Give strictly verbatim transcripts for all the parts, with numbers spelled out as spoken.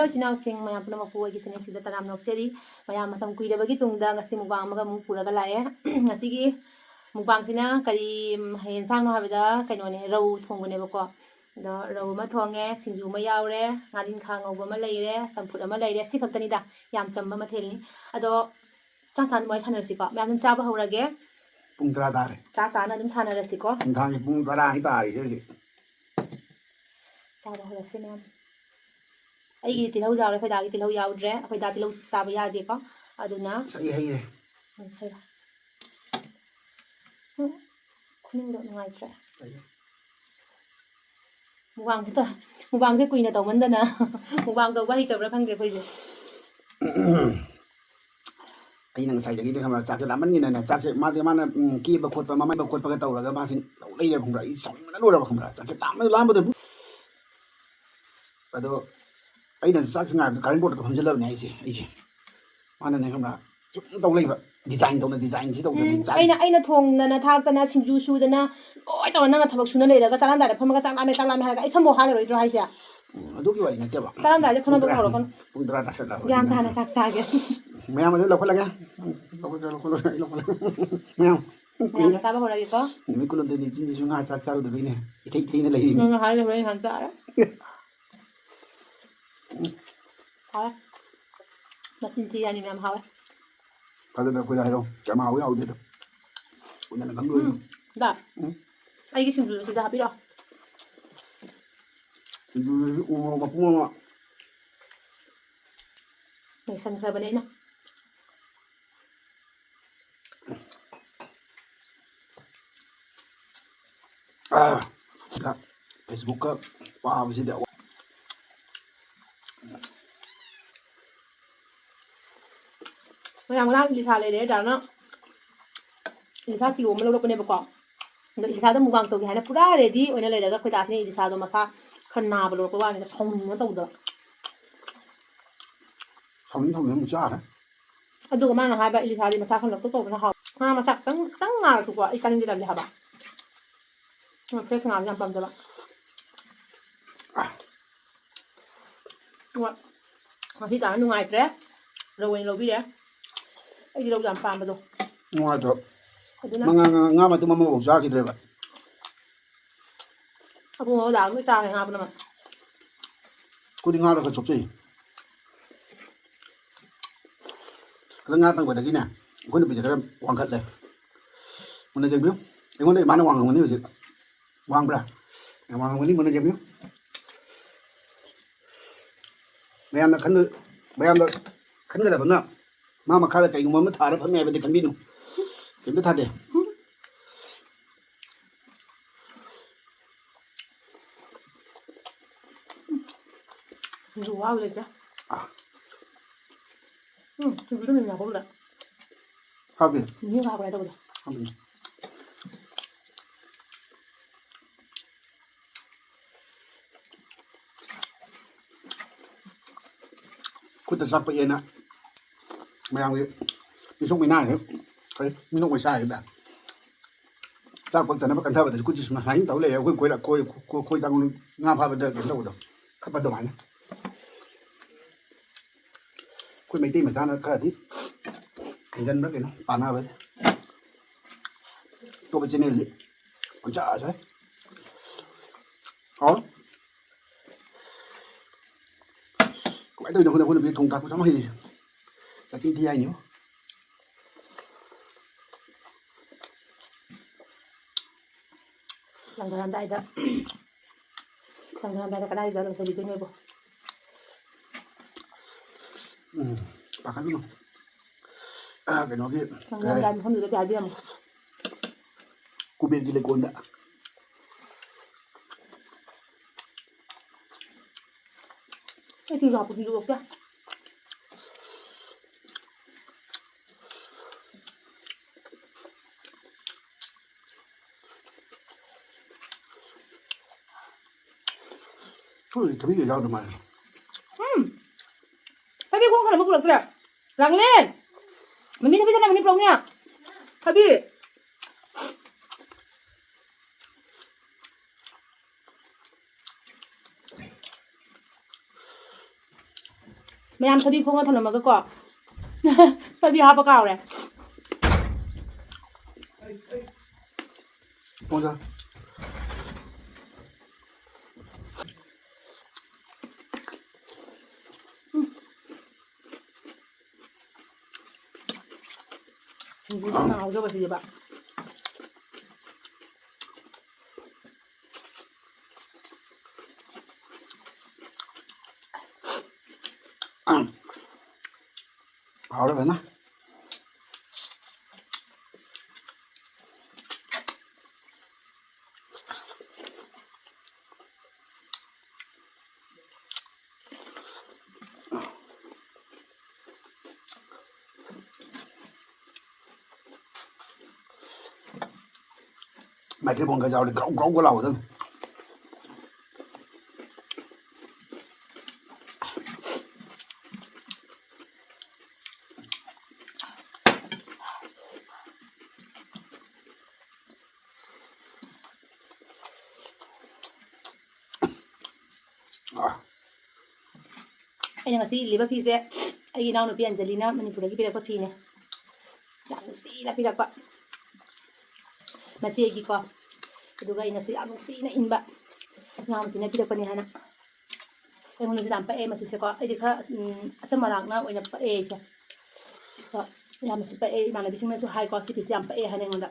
ꯏꯆꯤꯟ ꯏꯅꯥꯎꯁꯤꯡ ꯃꯌꯥꯝ ꯄꯨꯝꯅꯃꯛꯄꯨ ꯑꯩꯒꯤ channel ꯁꯤꯗ ꯇꯔꯥꯝꯅ ꯑꯣꯛꯆꯔꯤ꯫ ꯃꯌꯥꯝ ꯃꯇꯝ ꯀꯨꯏꯔꯕꯒꯤ ꯇꯨꯡꯗ ꯉꯁꯤ mukbang ꯑꯃꯒ ꯑꯃꯨꯛ ꯄꯨꯔꯒ ꯂꯥꯛꯑꯦ꯫ ꯉꯁꯤꯒꯤ mukbang ꯁꯤꯅ ꯀꯔꯤ ꯌꯦꯟꯁꯥꯡꯅꯣ ꯍꯥꯏꯕꯗ ꯀꯩꯅꯣꯅꯦ, ꯔꯧ ꯊꯣꯡꯕꯅꯦꯕꯀꯣ꯫ ꯑꯗꯣ ꯔꯧ ꯑꯃ ꯊꯣꯡꯉꯦ, ꯁꯤꯡꯖꯨ ꯑꯃ ꯌꯥꯎꯔꯦ, ꯉꯥꯔꯤꯡꯈꯥ ꯉꯧꯕ ꯑꯃ ꯂꯩꯔꯦ, ꯆꯝꯐꯨꯠ ꯑꯃ ꯂꯩꯔꯦ꯫ ꯁꯤ ꯈꯛꯇꯅꯤꯗ, ꯌꯥꯝ ꯆꯝꯕ ꯃꯊꯦꯜꯅꯤ꯫ ꯑꯗꯣ ꯆꯥꯛ ꯆꯥꯅ ꯋꯥꯔꯤ ꯁꯥꯟꯅꯔꯁꯤꯀꯣ꯫ ꯃꯌꯥꯝ ꯑꯗꯨꯝ ꯆꯥꯕ ꯍꯧꯔꯒꯦ꯫ ꯄꯨꯡ ꯇꯔꯥ ꯇꯥꯔꯦ꯫ ꯆꯥ ꯆꯥꯅ ꯑꯗꯨꯝ ꯁꯥꯟꯅꯔꯁꯤꯀꯣ꯫ ꯅꯨꯡꯗꯥꯡꯒꯤ ꯄꯨꯡ ꯇꯔꯥꯅꯤ ꯇꯥꯔꯤꯁꯦ ꯍꯧꯖꯤꯛ꯫ ꯆꯥꯕ ꯍꯧꯔꯁꯤ ꯃꯌꯥꯝ꯫ ꯑꯩꯒꯤꯗꯤ ꯇꯤꯜꯍꯧ ꯌꯥꯎꯔꯦ, ꯑꯩꯈꯣꯏ ꯗꯥꯒꯤ ꯇꯤꯜꯍꯧ ꯌꯥꯎꯗ꯭ꯔꯦ꯫ ꯑꯩꯈꯣꯏ ꯗꯥ ꯇꯤꯜꯍꯧ ꯆꯥꯕ ꯌꯥꯗꯦꯀꯣ꯫ ꯑꯗꯨꯅ ꯑꯁ, ꯑꯩ ꯍꯩꯔꯦ꯫ ꯎꯝ, ꯍꯩꯔꯦ꯫ ꯎꯝ, ꯈꯨꯅꯤꯡꯗꯣ ꯅꯨꯡꯉꯥꯏꯇ꯭ꯔꯦ꯫ ꯃꯨꯛꯕꯥꯡꯁꯦ ꯇ-, ꯃꯨꯛꯕꯥꯡꯁꯦ ꯀꯨꯏꯅ ꯇꯧꯃꯟꯗꯅ ꯃꯨꯛꯕꯥꯡ ꯇꯧꯕ ꯍꯩꯇꯕ꯭ꯔꯥ ꯈꯪꯗꯦ ꯑꯩꯈꯣꯏꯁꯦ꯫ ꯑꯩꯅ ꯉꯁꯥꯏꯗꯒꯤꯗꯤ ꯈꯪꯕ꯭ꯔꯥ, ꯆꯥꯛꯁꯦ ꯂꯥꯝꯃꯟꯒꯤꯗꯅꯅꯦ, ꯆꯥꯛꯁꯦ ꯃꯥꯗꯤ, ꯃꯥꯅ, ꯎꯝ, ꯀꯦꯕ ꯈꯣꯠꯄ, ꯃꯃꯥꯏꯕ ꯈꯣꯠꯄꯒ ꯇꯧꯔꯒ ꯃꯥꯁꯤ ꯇꯧ ꯂꯩꯔꯦ ꯈꯪꯕ꯭ꯔꯥ꯫ ꯑꯩ ꯁꯥꯎꯅꯤꯡꯕꯅ ꯂꯣꯏꯔꯕ ꯈꯪꯕ꯭ꯔꯥ, ꯆꯥꯛꯁꯦ ꯂꯥꯝꯕꯗ ꯂꯥꯝꯕꯗ꯫ ꯑꯗꯣ ꯑꯩꯅ ꯆꯥꯛꯁꯦ ꯉꯥꯏꯕꯗ ꯀꯥꯔꯤꯡ ꯕꯣꯔꯗꯇ ꯐꯝꯖꯤꯜꯂꯕꯅꯦ ꯑꯩꯁꯦ, ꯑꯩꯁꯦ꯫ ꯃꯥꯅꯅꯦ ꯈꯪꯕ꯭ꯔꯥ, ꯁꯨꯝ ꯇꯧ ꯂꯩꯕ, design ꯇꯧꯅ, design ꯁꯤ ꯇꯧꯗꯅ ꯎꯝ, ꯆꯥꯛ ꯑꯩꯅ, ꯑꯩꯅ ꯊꯣꯡꯗꯅ ꯊꯥꯛꯇꯅ ꯁꯤꯡꯖꯨ ꯁꯨꯗꯅ ꯂꯣꯏ ꯇꯧꯔ ꯅꯪꯅ ꯊꯕꯛ ꯁꯨꯅ ꯂꯩꯔꯒ ꯆꯥꯔꯝꯗꯥꯏꯗ ꯐꯝꯃꯒ "ꯆꯥꯛ ꯂꯥꯝꯃꯦ, ꯆꯥꯛ ꯂꯥꯝꯃꯦ" ꯍꯥꯏꯔꯒ ꯑꯩ ꯁꯝꯃꯣ ꯍꯥꯏꯔꯔꯣꯏꯗ꯭ꯔꯣ ꯍꯥꯏꯁꯦ? ꯎꯝ, ꯑꯗꯨꯒꯤ ꯋꯥꯔꯤ ꯅꯠꯇꯦꯕ꯫ ꯆꯥꯔꯝꯗꯥꯏꯗ ꯄꯨꯡ ꯈꯠꯅꯕꯗꯣ ꯇꯔꯥ, ꯍꯧꯔꯛꯀꯅꯨ꯫ ꯄꯨꯡ ꯇꯔꯥ ꯇꯥꯁꯜꯂꯛꯑꯕꯅꯤꯅ꯫ ꯒ꯭ꯌꯥꯟ ꯇꯥꯅ ꯆꯥꯛ ꯆꯥꯒꯦ꯫ ꯃꯌꯥꯝ ꯑꯗꯨ ꯂꯧꯈꯠꯂꯒꯦ꯫ ꯂꯧꯈꯠꯂꯣ, ꯂꯧꯈꯠꯂꯣ, ꯂꯧꯈꯠꯂꯣ꯫ ꯃꯌꯥꯝ, ꯃꯌꯥꯝ ꯀꯨꯏꯔꯦ꯫ ꯆꯥꯕ ꯍꯧꯔꯒꯦꯀꯣ꯫ ꯅꯨꯃꯤꯠ ꯀꯨꯟꯍꯨꯝꯗꯣꯏꯅꯤ ꯆꯤꯟꯁꯤꯁꯨ ꯉꯥ ꯆꯥꯛ ꯆꯥꯔꯨꯗꯕꯩꯅꯦ ꯏꯊꯩ ꯊꯩꯅ ꯂꯩꯔꯤꯅꯤ꯫ ꯅꯪꯅ ꯍꯥꯏꯔꯤꯕ ꯑꯩ ꯅꯍꯥꯟ ꯆꯥꯔꯦ꯫ ꯍꯥꯎꯋꯦ꯫ ꯃꯆꯤꯟ ꯊꯤ ꯌꯥꯅꯤ ꯃꯌꯥꯝ ꯍꯥꯎꯋꯦ꯫ ꯐꯖꯅ ꯑꯩꯈꯣꯏꯗ ꯍꯥꯏꯔꯛꯑꯣ꯫ ꯀꯌꯥꯝ ꯍꯥꯎꯋꯤ ꯍꯥꯎꯗꯦꯗꯣ꯫ ꯎꯅꯅ ꯈꯪꯗꯣꯏꯅꯤ꯫ ꯎꯝ, ꯗꯥ꯫ ꯎꯝ꯫ ꯑꯩꯒꯤ ꯁꯤꯡꯖꯨꯗꯣ ꯁꯤꯗ ꯍꯥꯞꯄꯤꯔꯛꯑꯣ꯫ ꯁꯤꯡꯖꯨꯗꯨꯁꯨ ꯎ ꯃꯣꯔꯣꯛ ꯃꯄꯨꯝ ꯑꯃ꯫ ꯅꯩꯁꯟꯈ꯭ꯔꯕꯅꯦ ꯑꯩꯅ꯫ ꯑꯥ, ꯁꯤꯗ Facebook ꯀ ꯄꯥꯕꯁꯤꯗꯤ ꯑꯋꯥ-, ꯃꯌꯥꯝ ꯉꯔꯥꯡ ꯏꯂꯤꯁꯥ ꯂꯩꯔꯦ, ꯗꯥꯅ ꯏꯂꯤꯁꯥ ꯀꯤꯂꯣ ꯑꯃ ꯂꯧꯔꯛꯄꯅꯦꯕꯀꯣ꯫ ꯑꯗꯣ ꯏꯂꯤꯁꯥꯗ ꯃꯨꯛꯕꯥꯡ ꯇꯧꯒꯦ ꯍꯥꯏꯅ ꯄꯨꯔꯥ ready ꯑꯣꯏꯅ ꯂꯩꯔꯒ ꯑꯩꯈꯣꯏ ꯗꯥꯁꯤꯅ ꯏꯂꯤꯁꯥꯗꯣ ꯃꯁꯥ ꯈꯔ ꯅꯥꯕ ꯂꯧꯔꯛꯄ ꯋꯥꯅꯤꯗ, ꯁꯥꯎꯅꯤꯡꯗꯅ ꯇꯧꯗꯕ꯫ ꯁꯥꯎꯅꯤꯡ ꯁꯥꯎꯅꯤꯡ ꯑꯃꯨꯛ ꯆꯥꯔꯦ꯫ ꯑꯗꯨꯒ ꯃꯥꯅ ꯍꯥꯏꯕ ꯏꯂꯤꯁꯥꯗꯤ ꯃꯁꯥ ꯈꯔ ꯅꯣꯏꯊꯣꯛ ꯇꯧꯕꯅ ꯍꯥꯎ-, ꯉꯥ ꯃꯆꯥ ꯈꯤꯇꯪ, ꯈꯤꯇꯪ ꯉꯥꯔꯁꯨꯀꯣ ꯑꯩ ꯆꯥꯅꯤꯡꯗꯦ, ꯇꯜꯂꯦ ꯍꯥꯏꯕ꯫ ꯎꯝ, fresh ꯉꯥꯁꯦ ꯌꯥꯝ ꯄꯥꯝꯖꯕ꯫ ꯑꯗꯨꯒ ꯉꯁꯤ ꯇꯥꯅ ꯅꯨꯡꯉꯥꯏꯇ꯭ꯔꯦ꯫ ꯔꯧ ꯑꯣꯏꯅ ꯂꯧꯕꯤꯔꯦ꯫ ꯑꯩꯗꯤ ꯔꯧ ꯌꯥꯝ ꯄꯥꯝꯕꯗꯣ꯫ ꯅꯨꯡꯉꯥꯏꯇ꯭ꯔꯣ? ꯑꯗꯨꯅ ꯃꯉꯥ, ꯉꯥ, ꯉꯥ ꯃꯇꯨꯝ ꯑꯃꯐꯥꯎ ꯆꯥꯈꯤꯗ꯭ꯔꯦꯕ꯫ ꯑꯕꯨꯡꯉꯣ ꯂꯥꯛꯑꯒ ꯂꯣꯏ ꯆꯥꯈ꯭ꯔꯦ ꯉꯥ ꯄꯨꯝꯅꯃꯛ꯫ ꯑꯩꯈꯣꯏꯗꯤ ꯉꯥꯗ ꯈꯔ ꯆꯣꯞꯆꯩ꯫ ꯈꯔ ꯉꯥ ꯇꯪꯕꯗꯒꯤꯅꯦ ꯑꯩꯈꯣꯏ ꯅꯨꯄꯤꯁꯦ ꯈꯔ ꯋꯥꯡꯈꯠꯂꯦ꯫ ꯃꯨꯟꯅ ꯌꯦꯡꯕꯤꯌꯨ꯫ ꯑꯩꯉꯣꯟꯗ ꯏꯃꯥꯅ ꯋꯥꯡꯉꯝꯒꯅꯤ ꯍꯧꯖꯤꯛ꯫ ꯋꯥꯡꯕ꯭ꯔꯥ? ꯌꯥꯝ ꯋꯥꯡꯉꯝꯒꯅꯤ, ꯃꯨꯟꯅ ꯌꯦꯡꯕꯤꯌꯨ꯫ ꯃꯌꯥꯝꯅ ꯈꯟ-, ꯃꯌꯥꯝꯅ ꯈꯟꯒꯗꯕꯅ ꯃꯥ ꯃꯈꯥꯗ ꯀꯩꯒꯨꯝꯕ ꯑꯃ ꯊꯥꯔ ꯐꯝꯃꯦ ꯍꯥꯏꯕꯗꯤ ꯈꯟꯕꯤꯅꯨ꯫ ꯀꯩꯝꯇ ꯊꯥꯗꯦ꯫ ꯁꯤꯡꯖꯨ ꯋꯥꯕ ꯂꯩꯇꯦ꯫ ꯑꯥ꯫ ꯎꯝ, ꯁꯤꯡꯖꯨꯗ ꯃꯤꯃꯤ ꯍꯥꯞꯄꯧꯗ꯫ ꯍꯥꯞꯄꯤ꯫ ꯃꯤꯃꯤ ꯍꯥꯞꯄ꯭ꯔꯥ ꯇꯧꯕꯗꯣ꯫ ꯍꯥꯞꯄꯤ꯫ ꯈꯨꯠꯇ ꯆꯥꯛ ꯄꯛꯑꯦꯅ ꯃꯌꯥꯝꯒꯤ ꯃꯤꯊꯣꯛ ꯃꯤꯅꯥꯏꯁꯦ ꯀꯔꯤ ꯃꯤꯅꯣꯛ ꯃꯩꯁꯥ ꯍꯥꯏꯒꯗ꯭ꯔꯥ? ꯆꯥꯛ ꯄꯛꯇꯅꯕ ꯀꯟꯊꯕꯗꯁꯨ ꯈꯨꯠꯁꯤ ꯁꯨꯃꯥꯏꯅ ꯇꯧ ꯂꯩꯔꯦ꯫ ꯑꯩꯈꯣꯏ ꯈꯣꯏ-, ꯈꯣꯏ-, ꯈꯣꯏ ꯇꯥꯡ ꯉꯥ ꯐꯥꯕꯗ ꯀꯩꯅꯣ ꯇꯧꯕꯗꯣ, ꯈꯠꯄ ꯑꯗꯨꯃꯥꯏꯅ꯫ ꯑꯩꯈꯣꯏ ꯃꯩꯇꯩ ꯃꯆꯥꯅ ꯈꯔꯗꯤ ꯍꯦꯟꯖꯟꯕ꯭ꯔꯥ ꯀꯩꯅꯣ ꯄꯥꯅꯕꯁꯦ꯫ ꯑꯇꯣꯞꯄ ꯆꯦꯅꯦꯜꯗꯤ ꯄꯪꯆꯥ ꯆꯥꯏ꯫ ꯍꯥꯎ꯫ ꯀꯃꯥꯏꯅ ꯇꯧꯔꯤꯅꯣ ꯈꯪꯗꯦ, ꯑꯩꯈꯣꯏ ꯅꯨꯄꯤ ꯊꯣꯡ ꯊꯥꯛꯄꯁꯨ ꯌꯥꯝ ꯍꯩꯌꯦ꯫ ꯃꯆꯤꯟ ꯊꯤ ꯍꯥꯏꯅꯤ꯫ ꯂꯪꯊꯔꯝꯗꯥꯏꯗ, ꯂꯪꯊꯔꯝꯗꯥꯏꯗ ꯀꯗꯥꯏꯗ ꯂꯪꯊꯕꯤꯗꯣꯏꯅꯣꯕꯣ? ꯎꯝ, ꯄꯥꯈꯠꯂꯨꯅꯨ꯫ ꯑꯥ, ꯀꯩꯅꯣꯒꯤ, ꯂꯪꯊꯔꯝꯗꯥꯏ ꯃꯐꯝꯗꯨꯗꯗꯤ ꯍꯥꯏꯕꯤꯔꯝꯃꯣ꯫ ꯀꯨꯕꯦꯔꯒꯤ ꯂꯩꯀꯣꯜꯗ꯫ ꯑꯩ ꯆꯨꯖꯥꯛꯄꯨꯗꯤ ꯌꯣꯛꯇꯦ꯫ ꯊꯕꯤꯒ ꯌꯥꯎꯗ ꯃꯥꯜꯂꯦ꯫ ꯎꯝ꯫ ꯊꯕꯤ ꯈꯣꯡ ꯈꯔ ꯑꯃ ꯄꯨꯔꯛꯇ꯭ꯔꯦ꯫ ꯂꯥꯡꯂꯦꯟ! ꯃꯃꯤ ꯊꯕꯤ ꯆꯠꯅꯕꯅꯤ ꯄꯨꯔꯛꯎꯅꯦ꯫ ꯊꯕꯤ꯫ ꯃꯌꯥꯝ ꯊꯕꯤ ꯈꯣꯡꯉ ꯊꯝꯂꯝꯃꯒꯀꯣ꯫ ꯊꯕꯤ ꯍꯥꯞꯄ ꯀꯥꯎꯔꯦ꯫ ꯄꯣꯟꯖ꯫ ꯁꯤꯡꯖꯨꯁꯦ ꯌꯥꯝꯅ ꯍꯥꯎꯖꯕ ꯁꯤꯅꯦꯕ꯫ ꯎꯝ꯫ ꯍꯥꯎꯔꯦ ꯐꯖꯅ꯫ ꯃꯥꯏꯀ꯭ꯔꯦꯐꯣꯟꯒ ꯌꯥꯎꯔꯗꯤ ꯒ꯭ꯔꯧ ꯒ꯭ꯔꯧꯒ ꯂꯥꯎꯒꯗꯕꯅꯤ꯫ ꯑꯩꯅ ꯉꯁꯤ ꯏꯜꯂꯤꯕ ꯐꯤꯁꯦ ꯑꯩꯒꯤ ꯏꯅꯥꯎꯅꯨꯄꯤ ꯑꯟꯖꯂꯤꯅ ꯃꯅꯤꯄꯨꯔꯗꯒꯤ ꯄꯤꯔꯛꯄ ꯐꯤꯅꯦ꯫ ꯌꯥꯝ ꯅꯨꯡꯁꯤꯅ ꯄꯤꯔꯛꯄ ꯃꯆꯦꯒꯤꯀꯣ꯫ ꯑꯗꯨꯒ ꯑꯩꯅꯁꯨ ꯌꯥꯝ ꯅꯨꯡꯁꯤꯅ ꯏꯟꯕ, ꯏꯅꯥꯎꯅꯨꯄꯤꯅ ꯄꯤꯔꯛꯄꯅꯦ ꯍꯥꯏꯅ꯫ ꯑꯩꯉꯣꯟꯗꯁꯨ ꯌꯥꯝ ꯄꯛꯑꯦ ꯃꯆꯨꯁꯦꯀꯣ꯫ ꯑꯩꯗꯤ ꯈꯔ, ꯎꯝ, ꯑꯆꯝ ꯑꯔꯥꯛꯅ ꯑꯣꯏꯅ ꯄꯛꯑꯦ ꯑꯩꯁꯦ꯫ ꯑꯗꯣ ꯌꯥꯝꯅꯁꯨ ꯄꯛꯑꯦ, ꯏꯃꯥꯟꯅꯕꯤꯁꯤꯡꯅꯁꯨ ꯍꯥꯏꯀꯣ, "ꯁꯤ ꯐꯤꯁꯦ ꯌꯥꯝ ꯄꯛꯑꯦ" ꯍꯥꯏꯅ ꯑꯩꯉꯣꯟꯗ꯫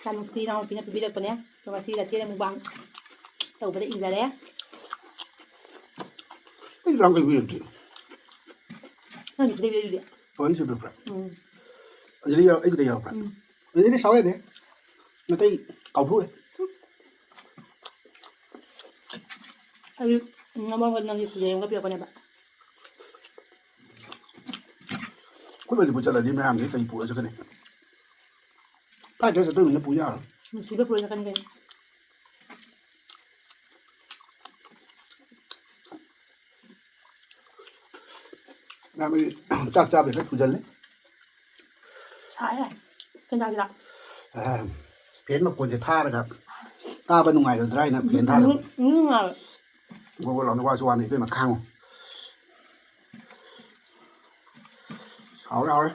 ꯌꯥꯝ ꯅꯨꯡꯁꯤ, ꯏꯅꯥꯎꯅꯨꯄꯤꯅ ꯄꯤꯕꯤꯔꯛꯄꯅꯦ꯫ ꯑꯗꯣ ꯉꯁꯤ ꯔꯆꯦꯜꯅ ꯃꯨꯛꯕꯥꯡ ꯇꯧꯕꯗ ꯏꯟꯖꯔꯦ꯫ ꯑꯩ ꯌꯥꯝ ꯀꯩ ꯄꯤꯔꯛꯇꯦ꯫ ꯅꯪꯒꯤ ꯄꯤꯔꯛꯏꯗꯨꯗꯤ꯫ ꯑꯣ, ꯑꯩꯁꯨ ꯄꯤꯔꯛꯄ꯭ꯔꯥ? ꯎꯝ꯫ ꯑꯗꯨꯗꯤ ꯌꯥꯎ-, ꯑꯩꯒꯤꯗ ꯌꯥꯎꯔꯛꯄ꯭ꯔꯥ? ꯎꯝ꯫ ꯑꯗꯨꯗꯤ ꯁꯥꯎ ꯌꯥꯗꯦ꯫ ꯅꯇꯩ ꯀꯥꯎꯊꯣꯛꯎꯔꯦ꯫ ꯑꯩ ꯅꯃꯣꯟꯒ ꯅꯪꯒꯤ ꯈꯨꯖꯩ ꯑꯃꯒ ꯄꯤꯔꯛꯄꯅꯦꯕ꯫ ꯑꯩꯈꯣꯏ ꯃꯅꯤꯄꯨꯔ ꯆꯠꯂꯗꯤ ꯃꯌꯥꯝꯁꯦ ꯀꯩ ꯄꯨꯔ ꯆꯠꯀꯅꯤ? ꯐ꯭ꯔꯥꯏꯗ ꯔꯥꯏꯁ ꯑꯇꯣꯏꯕꯅ ꯄꯨ ꯌꯥꯔꯣꯏ꯫ ꯅꯨꯡꯁꯤꯕ ꯄꯨꯔ ꯆꯠꯀꯅꯤ ꯀꯩꯅꯣ꯫ ꯃꯌꯥꯝ ꯆꯥꯛ ꯆꯥꯕꯁꯦ ꯈꯔ ꯊꯨꯖꯜꯂꯦ꯫ ꯁꯥꯏꯍꯦ꯫ ꯀꯩꯅꯣ ꯆꯥꯁꯤꯔꯥ? ꯑꯦ, ꯐꯦꯟ ꯃꯈꯣꯟꯁꯦ ꯊꯥꯔꯒ ꯇꯥꯕ ꯅꯨꯡꯉꯥꯏꯔꯣꯏꯗ꯭ꯔꯥ ꯍꯥꯏꯅ ꯐꯦꯟ ꯊꯥꯗꯕ꯫ ꯎꯝ, ꯎꯝ, ꯎꯝ, ꯎꯝ꯫ ꯒꯣ ꯒꯣ ꯂꯥꯎꯅ ꯋꯥꯁꯨ ꯋꯥꯅ ꯏꯕꯦꯝꯃ ꯈꯥꯡꯉꯨ꯫ ꯍꯥꯎꯔꯦ, ꯍꯥꯎꯔꯦ꯫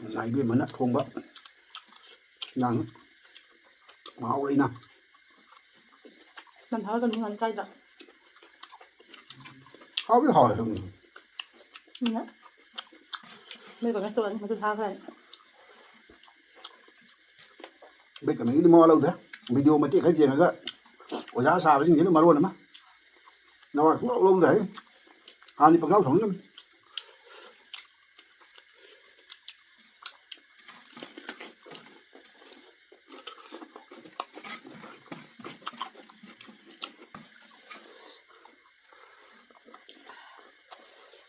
ꯏꯃꯥ ꯏꯕꯦꯝꯃꯅ ꯊꯣꯡꯕ ꯏꯟꯖꯥꯡ ꯃꯍꯥꯎ ꯂꯩꯅ꯫ ꯅꯝꯊꯥꯒ ꯇꯧꯅꯤ ꯍꯥꯏꯕ ꯀꯥꯏꯗ? ꯍꯥꯎꯗꯤ ꯍꯥꯎꯋꯦ ꯑꯗꯨꯝ꯫ ꯎꯝ꯫ ꯃꯩ ꯀꯩꯅꯣ ꯇꯧꯔꯅꯤ, ꯃꯗꯨ ꯊꯥꯈ꯭ꯔꯅꯤ꯫ ꯕꯦꯠ ꯀꯃꯦꯟꯒꯤꯗꯤ ꯃꯋꯥ ꯂꯧꯗ꯭ꯔꯦ꯫ ꯚꯤꯗꯤꯑꯣ ꯃꯇꯦꯛ ꯈꯔ ꯌꯦꯡꯉꯒ ꯑꯣꯖꯥ ꯁꯥꯕꯁꯤꯡꯁꯤꯅ ꯃꯔꯣꯟ ꯑꯃ ꯅꯋꯥ ꯁꯨꯡꯂꯧ ꯂꯧꯗ꯭ꯔꯦ꯫ ꯍꯥꯟꯅꯗꯤ ꯄꯪꯁꯥꯎ ꯁꯥꯎꯅꯤꯡꯉꯝꯃꯤ꯫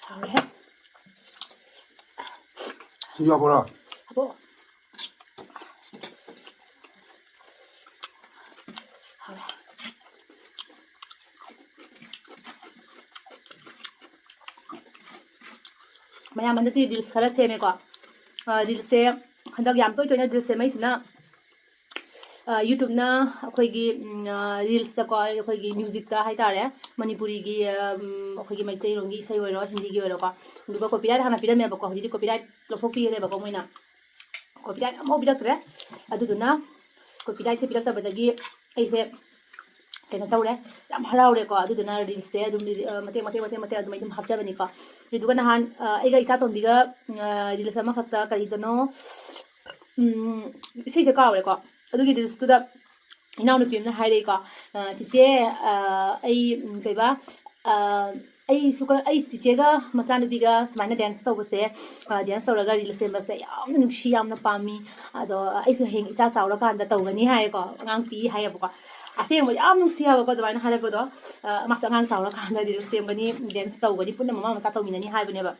ꯍꯥꯎꯔꯦꯍꯦ꯫ ꯁꯤꯡꯖꯨ ꯍꯥꯞꯄ꯭ꯔꯣ? ꯍꯥꯞꯄꯛꯑꯣ꯫ ꯍꯥꯎꯔꯦ꯫ ꯃꯌꯥꯝ ꯍꯟꯗꯛꯇꯤ reels ꯈꯔ ꯁꯦꯝꯃꯦꯀꯣ꯫ ꯑ, reelsꯁꯦ ꯍꯟꯗꯛ ꯌꯥꯝ ꯇꯣꯏ ꯇꯣꯏꯅ reels ꯁꯦꯝꯃꯛꯏꯁꯤꯅ ꯑ, YouTubeꯅ ꯑꯩꯈꯣꯏꯒꯤ, ꯎꯝ, ꯑ, reelsꯇꯀꯣ, ꯑꯩꯈꯣꯏꯒꯤ musicꯇ ꯍꯥꯏꯇꯥꯔꯦ, ꯃꯅꯤꯄꯨꯔꯤꯒꯤ, ꯑ, ꯎꯝ, ꯑꯩꯈꯣꯏꯒꯤ ꯃꯩꯇꯩꯂꯣꯟꯒꯤ ꯏꯁꯩ ꯑꯣꯏꯔꯣ, ꯍꯤꯟꯗꯤꯒꯤ ꯑꯣꯏꯔꯣꯀꯣ, ꯑꯗꯨꯒ copyright ꯍꯥꯟꯅ ꯄꯤꯔꯝꯃꯦꯕꯀꯣ, ꯍꯧꯖꯤꯛꯇꯤ copyright ꯂꯧꯊꯣꯛꯄꯤꯈ꯭ꯔꯦꯕꯀꯣ ꯃꯣꯏꯅ, copyright ꯑꯃꯐꯥꯎ ꯄꯤꯔꯛꯇ꯭ꯔꯦ꯫ ꯑꯗꯨꯗꯨꯅ copyrightꯁꯦ ꯄꯤꯔꯛꯇꯕꯗꯒꯤ ꯑꯩꯁꯦ ꯀꯩꯅꯣ ꯇꯧꯔꯦ, ꯌꯥꯝ ꯍꯔꯥꯎꯔꯦꯀꯣ꯫ ꯑꯗꯨꯗꯨꯅ reelsꯁꯦ ꯑꯗꯨꯝ, ꯑ, ꯃꯇꯦꯛ, ꯃꯇꯦꯛ, ꯃꯇꯦꯛ, ꯃꯇꯦꯛ ꯑꯗꯨꯝ ꯑꯩ ꯑꯗꯨꯝ ꯍꯥꯞꯆꯕꯅꯤꯀꯣ꯫ ꯑꯗꯨꯗꯨꯒ ꯅꯍꯥꯟ, ꯑ, ꯑꯩꯒ ꯏꯆꯥꯇꯣꯝꯕꯤꯒ, ꯎꯝ, ꯑ, reels ꯑꯃꯈꯛꯇ ꯀꯔꯤꯗꯅꯣ, ꯎꯝ, ꯏꯁꯩꯁꯦ ꯀꯥꯎꯔꯦꯀꯣ꯫ ꯑꯗꯨꯒꯤ reelsꯇꯨꯗ ꯏꯅꯥꯎꯅꯨꯄꯤ ꯑꯃꯅ ꯍꯥꯏꯔꯛꯏꯀꯣ, "ꯑ, ꯆꯤꯆꯦ, ꯑ, ꯑꯩ, ꯎꯝ, ꯀꯩꯕ, ꯑ, ꯑꯩꯁꯨ ꯈꯔ, ꯑꯩ ꯆꯤꯆꯦꯒ ꯃꯆꯥꯅꯨꯄꯤꯒ ꯁꯨꯃꯥꯏꯅ dance ꯇꯧꯕꯁꯦ, ꯑ, dance ꯇꯧꯔꯒ reels ꯁꯦꯝꯕꯁꯦ ꯌꯥꯝꯅ ꯅꯨꯡꯁꯤ, ꯌꯥꯝꯅ ꯄꯥꯝꯃꯤ꯫ ꯑꯗꯣ ꯑꯩꯁꯨ ꯍꯌꯦꯡ ꯏꯆꯥ ꯆꯥꯎꯔꯀꯥꯟꯗ ꯇꯧꯒꯅꯤ" ꯍꯥꯏꯌꯦꯀꯣ, ꯑꯉꯥꯡ ꯄꯤꯛꯏ ꯍꯥꯏꯌꯦꯕꯀꯣ꯫ ꯑꯁꯦꯡꯕ ꯌꯥꯝ ꯅꯨꯡꯁꯤ ꯍꯥꯏꯕꯀꯣ ꯑꯗꯨꯃꯥꯏꯅ ꯍꯥꯏꯔꯛꯄꯗꯣ꯫ ꯑ, ꯃꯥꯁꯨ ꯑꯉꯥꯡ ꯆꯥꯎꯔꯀꯥꯟꯗ reels ꯁꯦꯝꯒꯅꯤ, dance ꯇꯧꯒꯅꯤ, ꯄꯨꯟꯅ ꯃꯃꯥ ꯃꯆꯥ ꯇꯧꯃꯤꯟꯅꯅꯤ ꯍꯥꯏꯕꯅꯦꯕ꯫